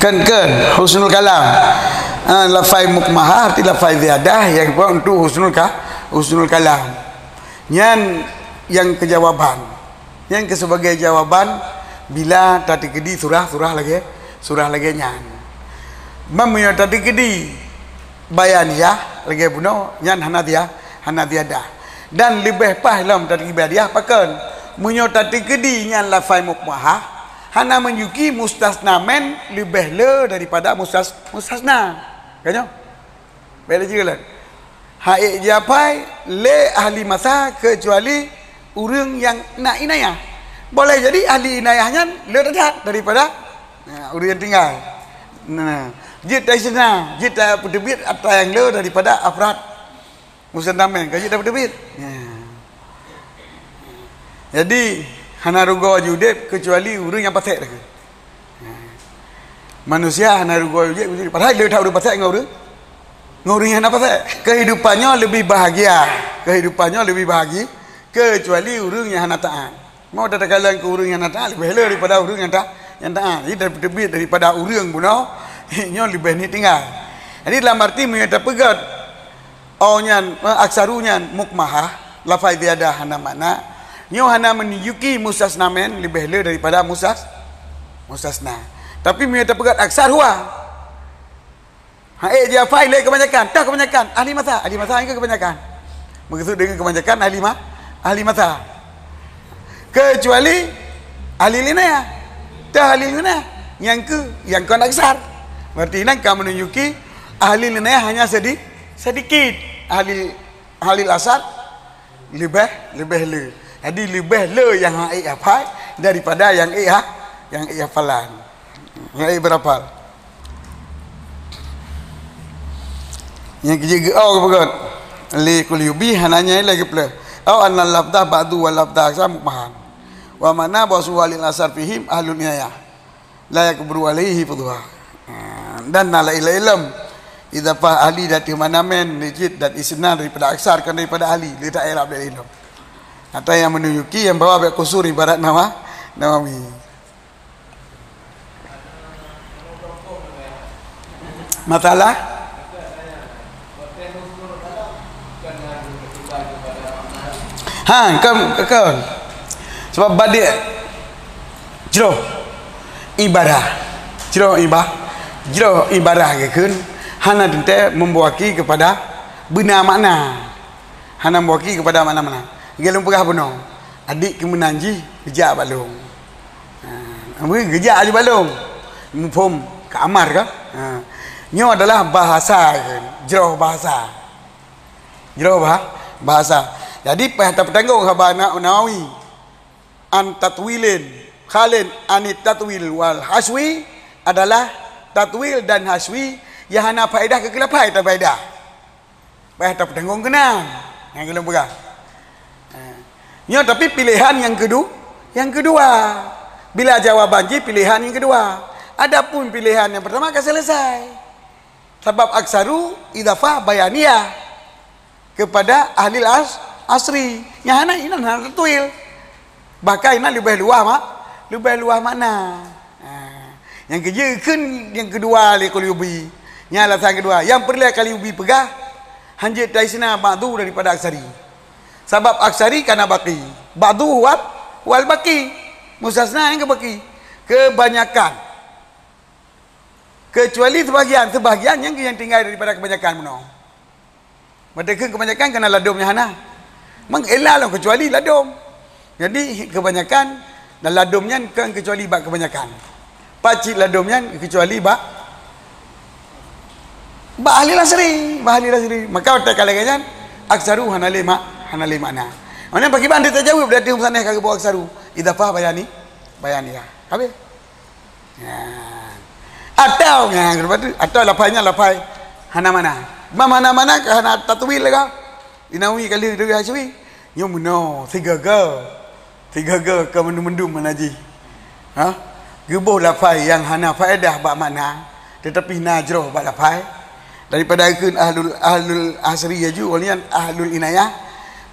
Kan, kan, husnul kalam. Ah, lafai mukmahah, arti lafai ziyadah, yang buat untuk husnul ka-, husnul kalam. Nyan yang kejawaban. Nyan ke sebagai jawaban bila tateukeudi surah-surah lagée, surah lagée nyan. Meunyoe tateukeudi bayaniyah lagée bunoe, nyan hana dia, hana ziyadah. Dan leubeh paih lom tateukeudi bayaniyah pakon. Meunyoe tateukeudi nyan lafai mukmahah, hana meununjuki mustasna men leubeh le daripada mustas-, mustasna. Ka nyoe? Baik laju lom. Hana ék jiapai lé ahli masa keucuali ureuëng nyang na inayah. Boleh jadi ahli inayah nyan le that daripada, nah, ureuëng nyang tinggai. Nah, jeuet taistisna, jeuet tapeuteubiet atra nyang le daripada afrad mustasna men, ka jeuet tapeuteubiet. Nah. Jadi, hana rugoe jiudeb keucuali ureuëng nyang pasék teuh. Manusia hana rugoe jiudeb, padahai le that ureuëng pasék ngon ureuëng, ngon ureuëng nyang hana pasék. Kehidupan nyoe lebih bahagia, kehidupan nyoe lebih bahagia keucuali ureuëng nyang hana taát. Mau takalon keu ureuëng nyang hana taát leubeh le daripada ureuëng nyang ta-, nyang taát. Jadi, tapeuteubiet daripada ureuëng bunoe, nyoe leubeh niet tinggai. Jadi, dalam arti meunyoe tapeugét, oh nyan, eh, aksaru nyan mukmahah, lafai ziyadah hana makna. Nyoe hana meununjuki mustasna men leubeh le daripada mustas-, mustasna. Tapi meunyoe tapeugét aksar huwa, hana ék jiapai lé kebanyakan, toh kebanyakan, ahli masa, ahli masa nyang kebanyakan. Maksud dengan kebanyakan ahli ma-, ahli masa. Keucuali ahli inayah. Toh ahli inayah nyang keu, nyang kon aksar. Berarti nyan ka meununjuki ahli inayah hanya sedi-, sedikit. Ahli, ahli aksar leubeh, leubeh le. Jadi leubeh le nyang hana ék apai daripada nyang ék ha-, nyang ék hafalan. Nyang ék berapal. Nyang keujeuet geu-, oh, geupeugét. Li kulli bi hana nyang lagée peuleueh. Au anna lafzah ba'du wa lafzah aksar mukmahah. Wa makna bahwa suwa lil asar fihim ahlul inayah. La yakburu alaihi fudhuha. Ha, dan na la ilai ilm. Idafah ahli dati mana men, nijit dan isna daripada aksar, kan daripada ahli. Dia tak irab dari ilm. Atau yang menunjuki, yang bawa bek kusur ibarat nama, Nawawi. Masalah? Ha, kon, kon. Sebab badik jroh ibadah. Jroh iba-, jroh ibadah geukheun hana teuntée membawa ki kepada beuna makna. Hana membawa ki kepada makna-makna. Lagée lôn peugah bunoe, adik keumeunan jih geujak bak lôn. Ha, geujak aju bak lôn. Muphom ka amar ka? Ha. Nyoe adalah bahasa, jroh bahasa. Jroh bah-, bahasa. Jadi, payah tapeutanggong haba Na-, Nawawi. An tatwilin, khalin anit tatwil wal haswi adalah tatwil dan haswi nyang hana faedah keu keulapai tafaedah. Payah tapeutanggong keunan. Nyang keu lôn peugah. Ha. Nyoe tapi pilehan nyang keudu-, Nyang keudua, bila jawaban jih piléhan nyang keudua. Adapun piléhan nyang peurtama ka seuleusai. Sabab aksaru idhafah bayaniyah keupada ahlil as-, asri. Nyang hana inan hana tatwil. Bahkan inan leubeh luwah mak-, leubeh luwah makna. Ha. Nyang keujeuet kheun nyang keudua lé Qalyubi. Nyang alasan keudua. Nyang peureulée Qalyubi peugah, hanjeuet taisna ba'du daripada aksari. Sabab aksari kana baqi. Ba'du huwal, huwal baqi. Mustasna nyang keubaqi. Kebanyakan. Kecuali sebahagian. Sebahagian nyang, nyang tinggai daripada kebanyakan meunoe. Meudeh kheun kebanyakan kana ladom nyang hana. Meu'ila lom kecuali ladom. Jadi kebanyakan dan ladom nyan kan kecuali bak kebanyakan. Pacit ladom nyan kecuali bak, bak ahli asri, bak ahli asri. Maka watée ka lagée nyan, aksaru hana lé mak-, hana lé makna. Makna pakriban teutajaweueb dari musannif ka geuboh aksaru. Idhafah bayani, bayaniyah. Habis. Nyan. Atau, nyan, lepas tu, atau lafai nyan lafai hana makna. Mam hana makna ka hana tatwil lagak. Inawi kali tu Haswi. Nyoe meunoe, sigaga. Sigaga ka mendum-mendum makna jih. Ha? Geuboh lafai nyang hana faedah bak makna, tetapi na jroh bak lafai. Daripada kheun ahlul, ahlul asri laju, nyan ahlul inayah,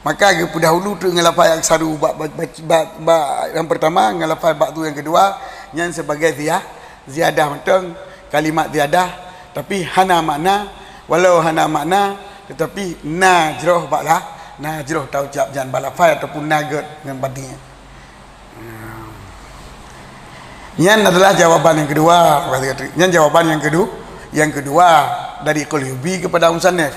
maka geupeudahulu teuk ngon lafai aksaru bak, bak, bak, bak, bak nyang peurtama, ngon lafai ba'du nyang keudua, nyan sebagai zia-, ziyadah mantong, kalimat ziyadah, tapi hana makna, walau hana makna, tetapi na jroh bak la-, na jroh taucab nyan bak lafai ataupun na gét ngon bani. Nyan adalah jawaban nyang keudua. Nyan jawaban nyang kedu-, nyang keudua dari Qalyubi keupada musannif.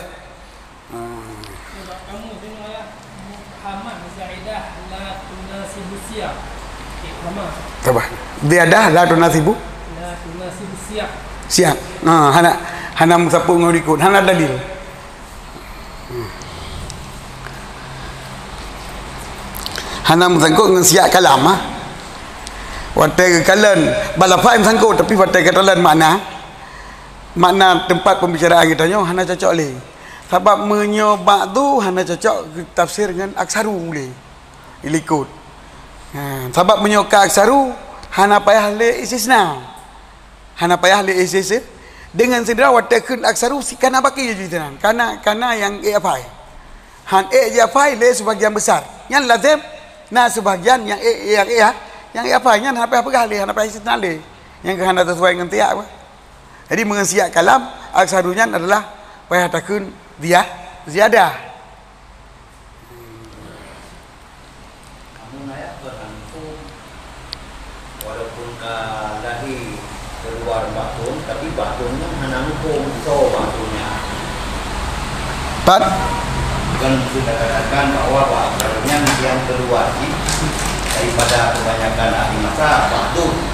Kamu dengarlah mubhamah zaidah la tunasibu siyaq. Okey, mubhamah. Coba. Ziyadah la tunasibu? La tunasibu siyaq. Siyaq. Ha, hana, hana meusapeue ngon likot, hana dalil. Hana meusangkot ngon siyaq kalam, ah. Watée geukalon, bak lafai meusangkot, tapi watée geukalon makna, makna teumpat pembicaraan geutanyoe hana cocok lé. Sabab meunyoe ba'du hana cocok geutafsir ngon aksaru lé. Ilikot. Ha, sabab meunyoe ka aksaru, hana payah lé istisna. Hana payah lé istisna. Deungon sidroe watée kheun aksaru si kana baki jih teunan. Kana, kana nyang ék afai. Han ék jih afai lé sebagian besar. Nyan lazem na sebagian nyang ék, nyang ék, nyang ék afai. Nyan hana payah peugah lé, hana payah istisna lé. Nyang keu hana sesuai ngon tiyak apa. Jadi, meungon siyaq kalam, aksaru nyan adalah payah takheun zia-, ziyadah. Namun ayat berlangsung, walaupun ka lahé keuluar bathôn, tapi bathôn nyan hana muphom soe bathôn nyan. Pat? Bukan maksud katakan bahwa bathôn nyan nyang keuluar jih daripada kebanyakan ahli masa bathôn.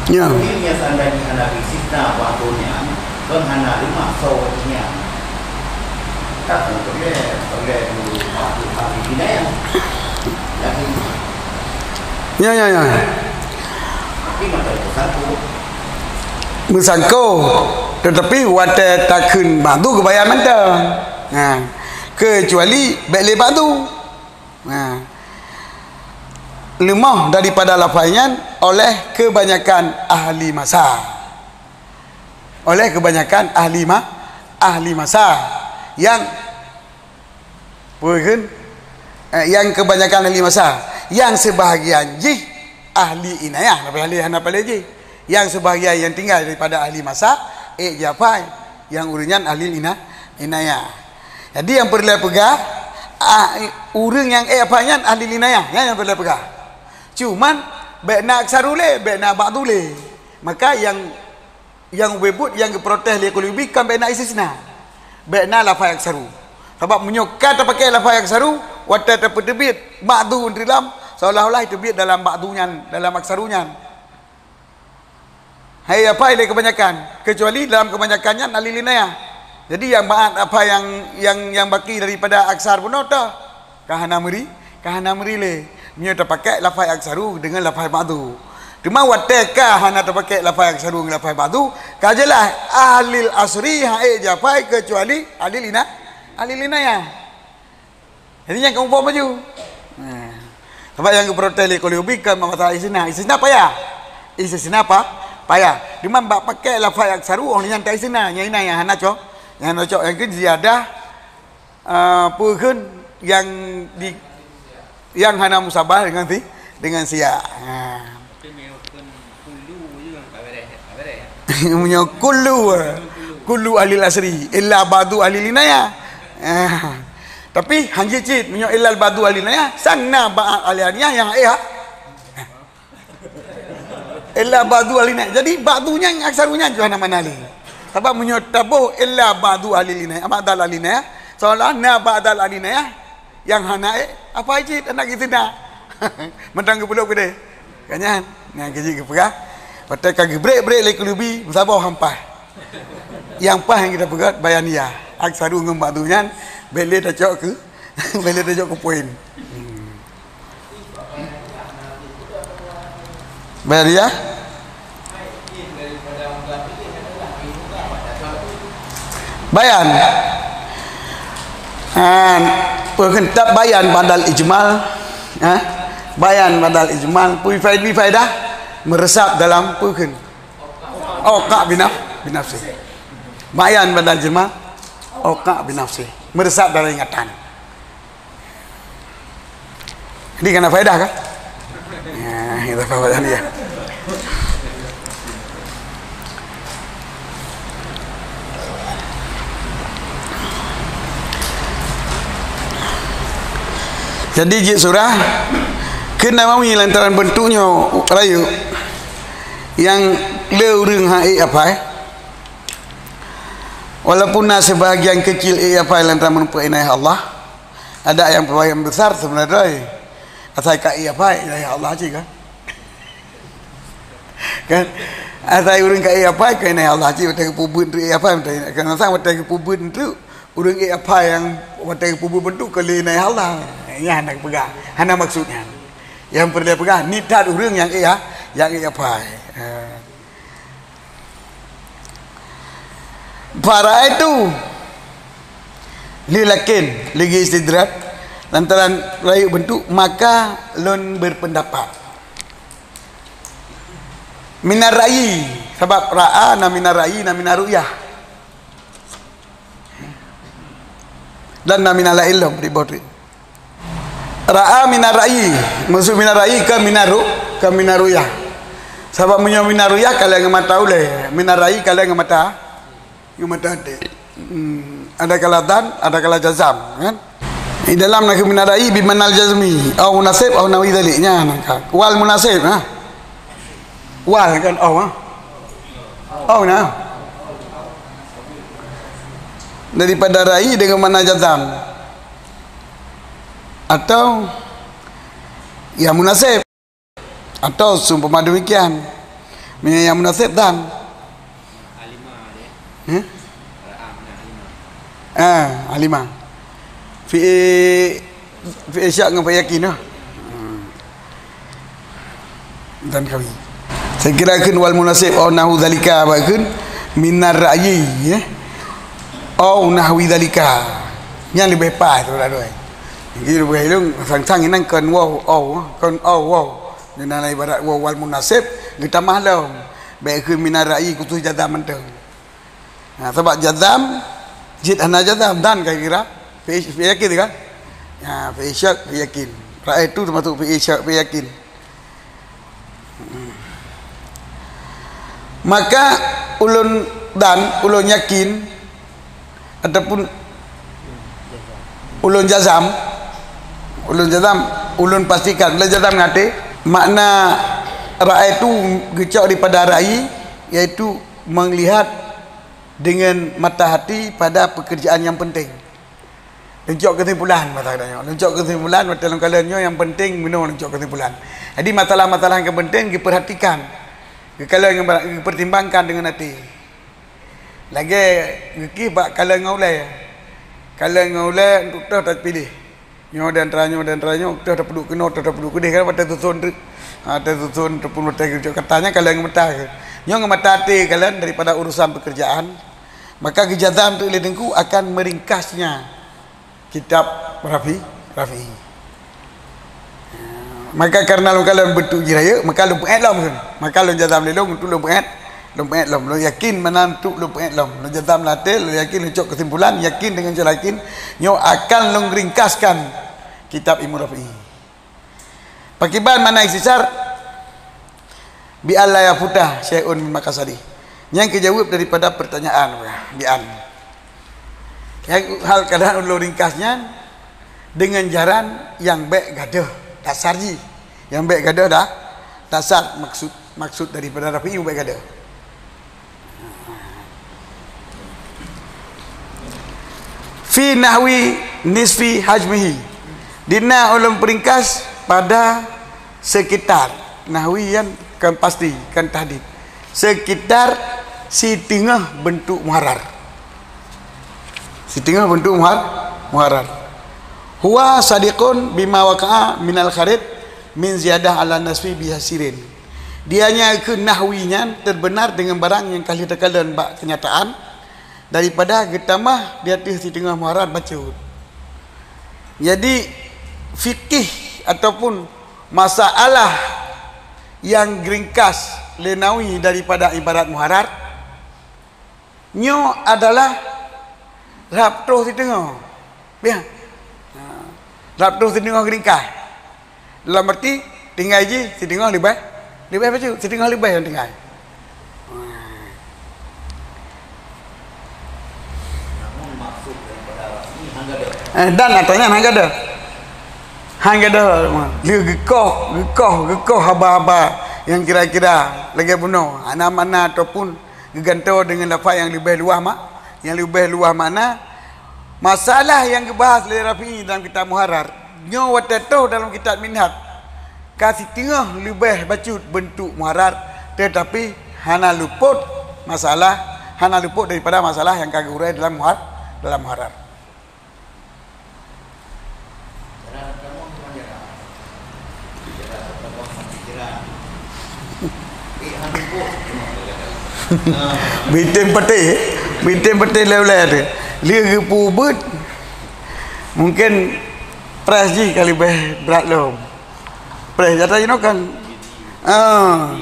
Ya. Tapi meunyoe seandainya hana istisna bathôn nyan, kon hana leumah soe nyan. Ya, ya, ya. Meusangkot, tetapi watée takheun ba'du geubayan mantong. Nah, kecuali bék lé ba'du. Nah, leumoh daripada lafai nyan oleh kebanyakan ahli masa. Oleh kebanyakan ahli ma-, ahli masa yang, peue kheun, eh, yang kebanyakan ahli masa, yang sebahagian jih ahli inayah, hana payah lé, hana payah lé jih. Yang sebahagian yang tinggal daripada ahli masa, ék jih afai, yang ureuëng nyan ahli ina-, inayah. Jadi yang peureulée peugah, ah, ureuëng nyang ék afai nyan ahli inayah, nyan nyang peureulée peugah. Cuman bék na aksaru lé, bék na ba'du lé. Maka nyang Nyang ubé buet nyang geuprotes lé Qulubi kan bék na istisna. Bék na lafai aksaru. Sabab meunyoe ka tapakée lafai aksaru, watée tapeuteubiet ba'du di lam, seolah-olah teubiet dalam ba'du nyan, dalam aksaru nyan. Hai, afai lé kebanyakan, kecuali dalam kebanyakan nyan ahli inayah. Jadi nyang maat afai nyang, nyang, nyang baki daripada aksar bunoe teuh. Ka hana meuri, ka hana meuri lé. Meunyoe tapakée lafai aksaru deungon lafai ba'du. Teuma watée ka hana tapakée lafai aksaru ngon lafai ba'du, ka jeulaih ahlil asri han ék jafai keucuali ahlil ina-, ahlil inayah. Jadi nyan ka muphom laju. Nah. Sabab nyang geuprotes lé Qurtubi kon masalah istisna. Istisna payah. Istisna apa? Payah. Cuma bak pakai lafaz aktsaru, oh, nyan tak istisna. Nyang inan nyang hana cok. Nyang hana cok, nyang keu ziyadah, ah, peue kheun nyang di, nyang hana musabah dengan si, dengan siyak. Ha. Tapi meunyoe kheun kullu je ka bereh, ka bereh. Meunyoe kullu, eh, kullu ahli asri, illa ba'du ahli inayah. Ha. Tapi hana cit, meunyoe illa ba'du ahli inayah, sang na ba'd ahli inayah nyang, eh, ha. Illa ba'du ahli inayah. Jadi, ba'du nyan, aktsaru nyan cuma hana makna lé. Sabab meunyoe taboh illa ba'du ahli inayah, ba'dal ahli inayah, seolah na ba'dal ahli inayah nyang hana, eh, apa cit, hana geusina. Mantong geupeuleuk keudeh. Kan nyan, nyang keu jih geupeugah, watèe ka geubrek-brek lé Qurtubi, meusaboh han paih. Nyang paih nyang kita peugah bayaniyah. Aktsaru ngon ba'du nyan, bèk lé tacok keu, bèk lé tacok keu poin. Hmm. Bayaniyah? Bayan. Ha, peue kheun tab bayan ba'dal ijmal, ha? Bayan ba'dal ijmal, peue faid-, peue faedah? Meureusap dalam peue kheun? Auqa' binaf-, binafsi. Bayan ba'dal ijmal, auqa' binafsi. Meureusap dalam ingatan. Jadi, kana faedah kan? Ya, kita faham tadi ya. Jadi, jeuet surah keu Nawawi lantaran beuntuk nyoe rayeuk nyang le ureueng han ék hafai. Walaupun na sibahagian keucil ék hafai lantaran meurumpok inayah Allah, ada nyang peubagian besar sebenarnya. Asai ka ék hafai, inayah Allah cit kan? Kan? Asai ureueng ka ék hafai, ka inayah Allah cit, watèe geupeubuet treuk ék hafai, kan? Asai watèe geupeubuet treuk, ureueng ék hafai nyang watèe geupeubuet treuk, ka lé inayah Allah. Nyan hana geupeugah, hana maksud nyan. Nyang peureulèe peugah, niet that ureueng nyang ék ha-, nyang ék hafai. Ha. Fara'aitu, lé lakin, lé geuistidraj, lantaran rayeuk beuntuk, maka lôn berpendapat. Minar ra'yi, sabab ra'a na minar ra'yi, na minar ru'yah. Dan na minar lain lom, ribot. Ra'a minar ra'yi, maksud minar ra'yi ka minar ru-, ka minar ru'yah. Sabab meunyoe minar ru'yah kalheuh ngon mata ulèe, minar ra'yi kalheuh ngon mata, ngon mata até. Hmm, ada kala dhan, ada kala jazam, kan? Di dalam nakeuh minar ra'yi bi ma'nal jazmi, au munasib, au nahwi dzalik, nyan kan. Wal munasib, ha? Wal kan, au, ha? Au na. Daripada ra'yi dengan makna jazam. Atau ya munasib. Atau seumpama demikian. Meunyoe nyang munasib dhan. Hah? Ah, Halimah. Fi, fi Isyak ngon fi Yakin lah. Hmm. Dan kami. Saya kira kheun wal munasib au nahwu dzalika, ba kheun minar ra'yi, ya. Au nahwi dzalika. Nyan leubeh paih tu dah doi. Jadi leubeh ilung sang-sang inang kon wau au, kon au wau. Nyan ibarat wau wal munasib geutamah lom. Baik kheun minar ra'yi khusus jazam mantong. Ha, sabab jazam jeuet hana jazam dan ka kira fi, fi yakin kan? Ha, fi isyak fi yakin. Ra'aitu termasuk fi isyak fi yakin. Maka ulôn dan ulôn yakin ataupun ulôn jazam, ulôn jazam, ulôn pastikan, ulôn jazam ngon até, makna ra'aitu geucok daripada ra'yi, yaitu melihat dengan mata hati pada pekerjaan yang penting. Leuncok keusimpulan masa geutanyoe. Leuncok keusimpulan mata lôn kalon nyoe nyang penting meunoe leuncok keusimpulan. Jadi masalah-masalah nyang penting geupeurhatikan, geukalon, geupertimbangkan dengan até. Lagèe geukih bak kalon ngon ulèe. Kalon ngon ulèe untuk toh tapiléh. Nyoe di antara nyoe, di antara nyoe, toh tapeuduek keunoe, toh tapeuduek keudeh, kan watèe suson tu. Ha, watèe suson ataupun watèe geucok kata nyan kalon ngon mata. Nyoe ngon mata até kalon daripada urusan pekerjaan. Maka geujazam teuk lé Teungku akan meringkasnya kitab Rafi, Rafi'i. Maka karena lôn kalon beuntuk jih rayeuk, maka lôn peuet lom kheun. Maka lôn jazam lé lôn, untuk lôn peuet, lôn peuet lom. Lôn yakin meunan untuk lôn peuet lom. Lôn jazam lam até, lôn yakin, lôn cok keusimpulan, yakin dengan cara yakin, nyoe akan lôn ringkaskan kitab Imam Rafi'i. Pakiban makna ikhtisar, bi alla yafuta syai'un min maqasadi. Nyang keujaweueb daripada pertanyaan bi an. Nyang hal keadaan ulôn ringkas nyan dengan jalan nyang bèk gadôh dasar jih. Nyang bèk gadôh dah dasar maksud, maksud daripada Rafi'i bèk gadôh. Fi nahwi nisfi hajmihi. Dina ulôn peuringkas pada sekitar. Nahwi nyan kan pasti, kan tahdid. Sekitar siteungoh beuntuk muharrar. Siteungoh beuntuk muhar-, muharrar. Huwa sadiqun bima waqa'a minal kharid min ziyadah ala nisfi bi yasirin. Dia nyan keu nahwi nyan teubeunar deungon barang nyang ka lheueh teukalon bak keunyataan, daripada geutamah di ateueh siteungoh muharrar bacut. Jadi, fikih ataupun masalah nyang geuringkas lé Nawawi daripada ibarat muharrar, nyoe adalah rab troh siteungoh. Ya. Ha. Rab troh siteungoh geuringkas. Dalam arti, tinggai jih siteungoh leubeh, leubeh bacut, siteungoh leubeh nyang tinggai. Eh, dan ata nyan han gadôh. Han gadôh, lheueh geukoh, geukoh, geukoh haba-haba nyang kira-kira lagèe bunoe, hana makna ataupun geugantoe deungon lafaz nyang leubeh luwah ma-, nyang leubeh luwah makna. Masalah nyang geubahas lé Rafi'i dalam kitab Muharrar, nyoe watèe troh dalam kitab Minhaj, ka siteungoh leubeh bacut beuntuk muharrar, teutapi hana luput masalah, hana luput daripada masalah nyang ka geuurai dalam muhar-, dalam muharrar. Bitem patéh, bitem patéh lé ulèe tu. Lheueh geupeubuet, mungkin preh jih ka leubeh brat lom. Preh jata inoe kan. Ah.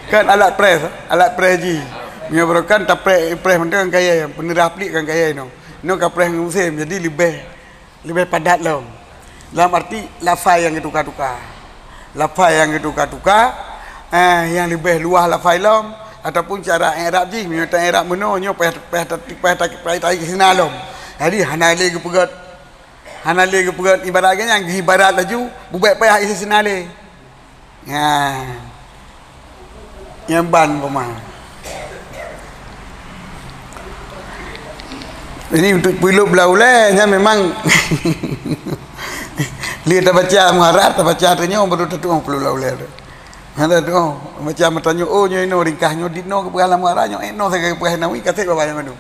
Kan alat preh, alat preh jih. Meunyoe baroe kan tapreh, preh mantong kan kayèe, peuneurah pliek kan kayèe inoe. Inoe ka preh ngon musém, jadi leubeh, leubeh padat lom. Dalam arti lafai nyang geutuka-tuka. Lafai nyang geutuka-tuka, eh, nyang leubeh luwah lafai lom, ataupun cara i'rab jih, meunyoe ta-i'rab meunoe, nyoe payah, payah ta-, payah ta-, payah ta-, sinan lom. Jadi hana lé geupeugöt, hana lé geupeugöt ibarat geuh nyan, geuibarat laju, bubek payah isi sinan lé. Nyan. Nyan ban umpama. Jadi untuk peuleuh blah ulèe nyan memang lé tabaca muharrar, tabaca tu nyoe baru tatu'oh peuleuh blah ulèe tu. Hana tatu'oh, macam tanyoe, oh, nyoe inoe ringkas nyoe, di noe geupeugah lam muharrar, nyoe, eh, noe sagai geupeugah Nawawi, ka sép babah nyan mandum.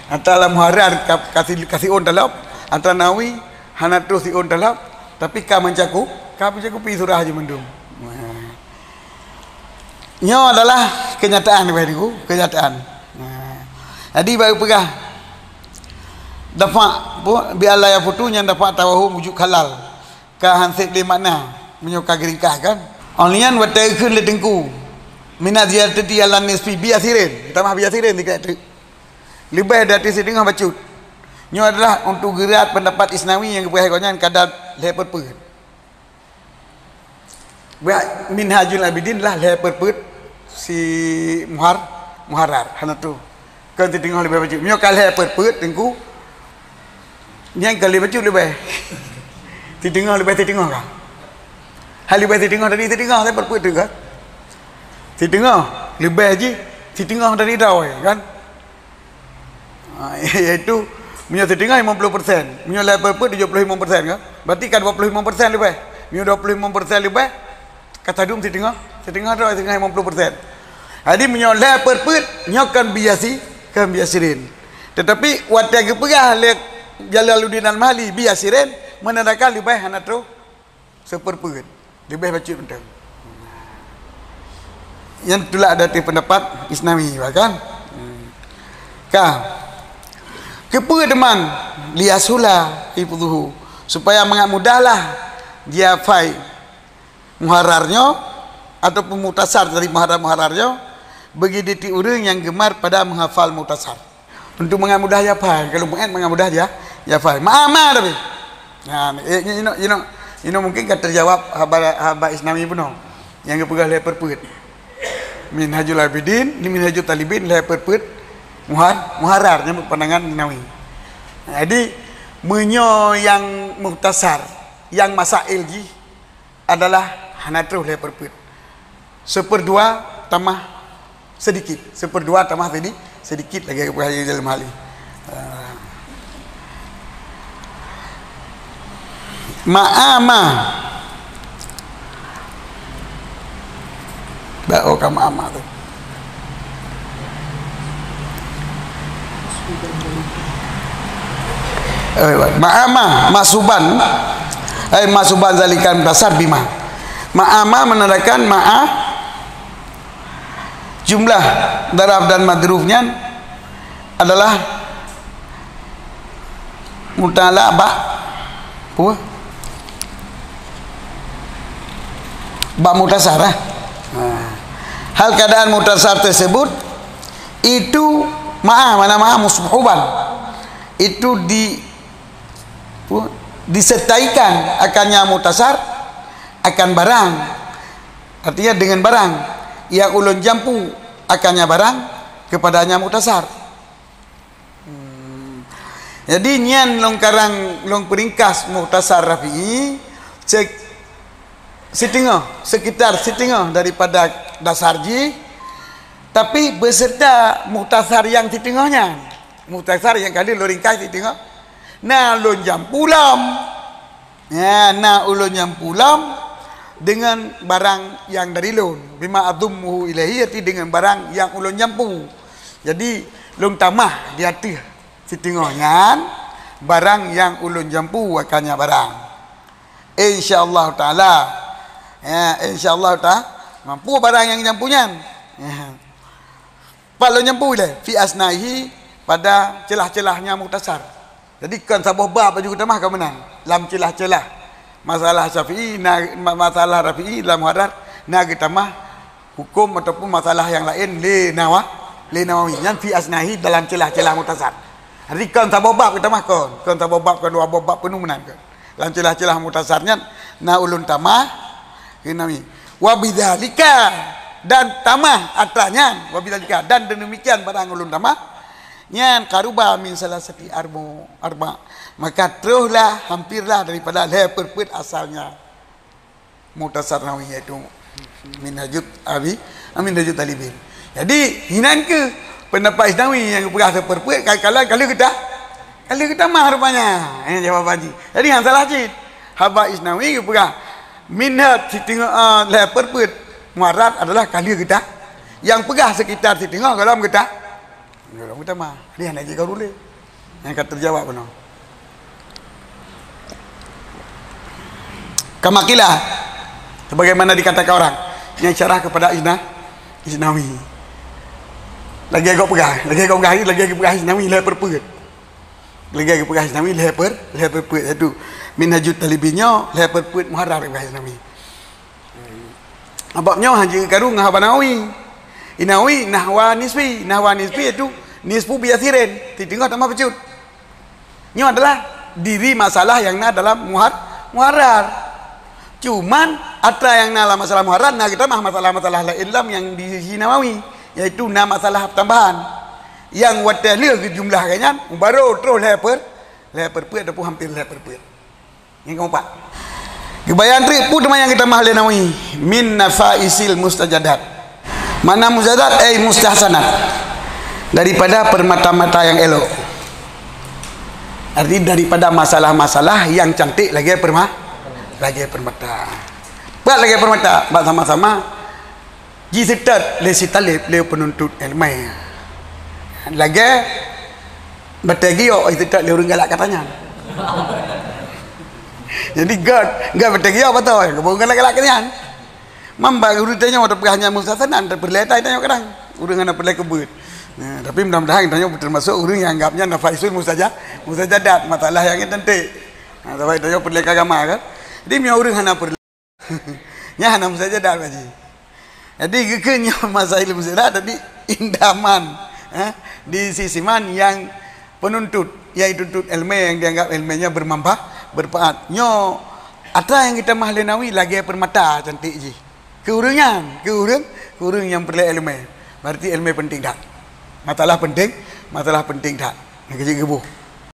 Ata lam muharrar ka, ka si-, ka siôn talop, ata Nawawi hana troh siôn talop, tapi ka meucakup, ka meucakupi surah jih mandum. Nah. Nyoe adalah kenyataan, Bapak Ibu, kenyataan. Nah. Jadi, bak geupeugah dafa' pu-, bi alla yafutu nyan dafa' tawahum wujud khalal. Ka han sép lé makna, meunyoe ka geuringkah kan. Óh lheueh nyan watèe geukheun lé Teungku, "Mina ziyadati ala nisfi bi yasirin." Tamah bi yasirin dikeue teuk. Leubeh dari siteungoh bacut. Nyoe adalah untuk geurat pendapat Isnawi nyang geupeugah gobnyan kadar lhèe peuet-peuet. Buet Minhajul Abidin lah lhèe peuet-peuet si Muhar-, Muharrar, hana tu. Kon siteungoh leubeh bacut. Meunyoe ka lhèe peuet-peuet, Teungku, nyan ka lhèe bacut leubeh. Siteungoh leubeh siteungoh ka. Hai leubeh siteungoh tadi siteungoh, lhèe peuet-peuet tu kan. Siteungoh leubeh jih, siteungoh tadi droe kan. Ha, iaitu, meunyoe siteungoh limong puluh persen, meunyoe lhèe peuet-peuet tujoh puluh limong persen kan. Berarti ka dua puluh limong persen leubeh. Meunyoe dua puluh limong persen leubeh, ka tadum siteungoh, siteungoh droe, siteungoh limong puluh persen. Jadi, meunyoe lhèe peuet-peuet, nyoe kon bi yasi-, kon bi yasirin. Tetapi, watèe geupeugah lé Jalaluddin Al-Mahalli bi yasirin, menandakan leubeh hana troh seupeuet-peuet. Leubeh bacut mantong. Nyan tulak dari pendapat Isnawi, kan? Hmm. Ka. Keupeue teuma? Liyasula hifdhuhu. Supaya mangat mudahlah Jihafai muharrar nyoe ataupun mukhtasar dari muharrar-muharrar nyoe bagi tieb-tieb ureuëng nyang gemar pada menghafal mukhtasar. Untuk mangat mudah jihafai, kalau muet mangat mudah jihafai. Ma'ama tapi. Nah, eh, you know, you know, you know, mungkin ka terjawab haba, haba Isnawi peunoh. Nyang geupeugah lhée peuet-peuet. Minhajul Abidin, ni Minhajul Talibin, lhée peuet-peuet muhar, muharrar nyang pandangan Nawawi. Jadi meunyoe nyang mukhtasar, nyang masail jih adalah hana troh lhée peuet-peuet. Seuperdua tamah sedikit, seuperdua tamah sedi-, sedikit lagée geupeugah dalam hal ini. Ma'ama. Bak oh ka ma'ama tu. Eh, ma'ama, masuban. Eh, masuban zalikan dasar bima. Ma'ama menandakan ma'a jumlah daraf dan madruf nyan adalah muta'alliq bak apa? Bak mukhtasar, eh? Ha. Hal keadaan mukhtasar tersebut itu ma'a, mana ma'a mushuban. Itu di, apa? Disertaikan akannya mukhtasar akan barang. Artinya dengan barang yang ulôn jampu akannya barang kepadanya mukhtasar. Hmm. Jadi nyan lôn karang, lôn peuringkas Mukhtasar Rafi'i se-, siteungoh, sekitar siteungoh daripada dasar jih, tapi beserta Mukhtasar nyang siteungoh nyan. Mukhtasar nyang ka lheueh lôn ringkas siteungoh, na lôn jampu lom. Ya, na ulôn jampu lom dengan barang nyang dari lôn. Bima adhummuhu ilaihi, arti dengan barang nyang ulôn jampu. Jadi, lôn tamah di ateueh siteungoh nyan barang nyang ulôn jampu akannya barang. Insya Allah Taala. Ya, insya Allah ta-, mampu barang nyang jampu nyan. Ya. Pat lôn jampu ilée, fi asnaihi, pada celah-celahnya mukhtasar. Jadi kon saboh bab laju geutamah kon meunan. Lam celah-celah masalah Syafi'i, na, ma-, masalah Rafi'i lam muharrar, na geutamah hukum ataupun masalah nyang laén lé Nawa-, lé Nawawi. Nyan fi asnaihi dalam celah-celah mukhtasar. Jadi kon saboh bab geutamah kon, kon saboh bab, kon dua boh bab penuh meunan kon. Lam celah-celah mukhtasar nyan na ulôn tamah, kheun Nawawi. Wa bidzalika, dan tamah atra nyan, wa bidzalika, dan demikian barang ulôn tamah, nyan qaruba min salasati arbu-, arba. Maka trohlah, hampirlah daripada lhée peuet-peuet asalnya. Mukhtasar Nawawi, yaitu Minhajut Abi, ah, Minhajut Talibin. Jadi, hinan keuh pendapat Isnawi nyang geupeugah seupeuet-peuet, ka-, ka lheueh geuta-, ka lheueh geutamah rupanya. Eh, jawaban jih. Jadi, han salah cit. Haba Isnawi geupeugah, minhaj siteungoh, ah, lhée peuet-peuet muharrar adalah ka lheueh geuta-, nyang peugah sekitar siteungoh gohlom geuta-, Nyang lom geutamah. Nyan lagée ka ulée. Nyang ka teujawab keunoe. Kama qila, sebagaimana dikatakan orang, nyang syarah kepada Isna-, Isnawi. Lagée gop peugah, lagée gop peugah, lagée gop peugah Isnawi lhée peuet-peuet. Lagée gop peugah Isnawi lhée peuet-, lhée peuet-peuet, yaitu Minhajut Talibin nyoe lhée peuet-peuet muharrar peugah Isnawi. Bab nyoe hana jikaru ngon haba Nawawi. Nawawi nahwa nisfi, nahwa nisfi yaitu nisfu biyasirin, siteungoh tamah bacut. Nyoe adalah diri masalah nyang na dalam muhar-, muharrar. Cuman atra nyang na lam masalah muharrar na geutamah masalah-masalah laén lam nyang di sisi Nawawi, yaitu na masalah tambahan. Nyang watée lheueh geujumlah nyan, barô troh lhée peuet-, lhée peuet-peuet ataupun hampir lhée peuet-peuet. Nyang keumpat. Geubayan treuk peue teuma nyang geutamah lé Nawawi, min nafaisil mustajadat. Makna mustajadat, ai mustahsanat. Daripada permata-mata nyang elok. Arti daripada masalah-masalah nyang cantik lagée perma-, lagée permata. Pat lagée permata, bak sama-sama jiseutôt lé si taleb lé peununtut iéleumé. Lagée batée giok jiseutôt lé ureuëng galak kata nyan. Jadi göt, göt batée giok beutôi, ureuëng galak-galak kata nyan. Mamba guru tanyoe teupeugah nyan mustahsanat, tapeureulée tanyoe kadang. Ureuëng hana peureulée keubeut. Nah, tapi mudah-mudahan tanyoe termasuk ureuëng nyang anggap nyan nafaisul mustaja-, mustajadat, masalah nyang cantik. Ha, sabab tanyoe peureulée agama kan. Jadi meunyoe ureuëng hana peureulée, nyan hana meusajadah, Pak Haji. Jadi geukheun nyoe masa ilmu sira tadi indaman, eh, di sisi man nyang penuntut, nyang dituntut ilmu nyang dianggap ilmu nyan bermanfaat, bermanfaat. Nyoe atra nyang geutamah lé Nawawi lagée permata cantik jih. Keu ureuëng nyan, keu ureuëng, keu ureuëng nyang peureulée ilmu. Berarti ilmu penting that. Masalah penting, masalah penting that. Nyang keuji geuboh.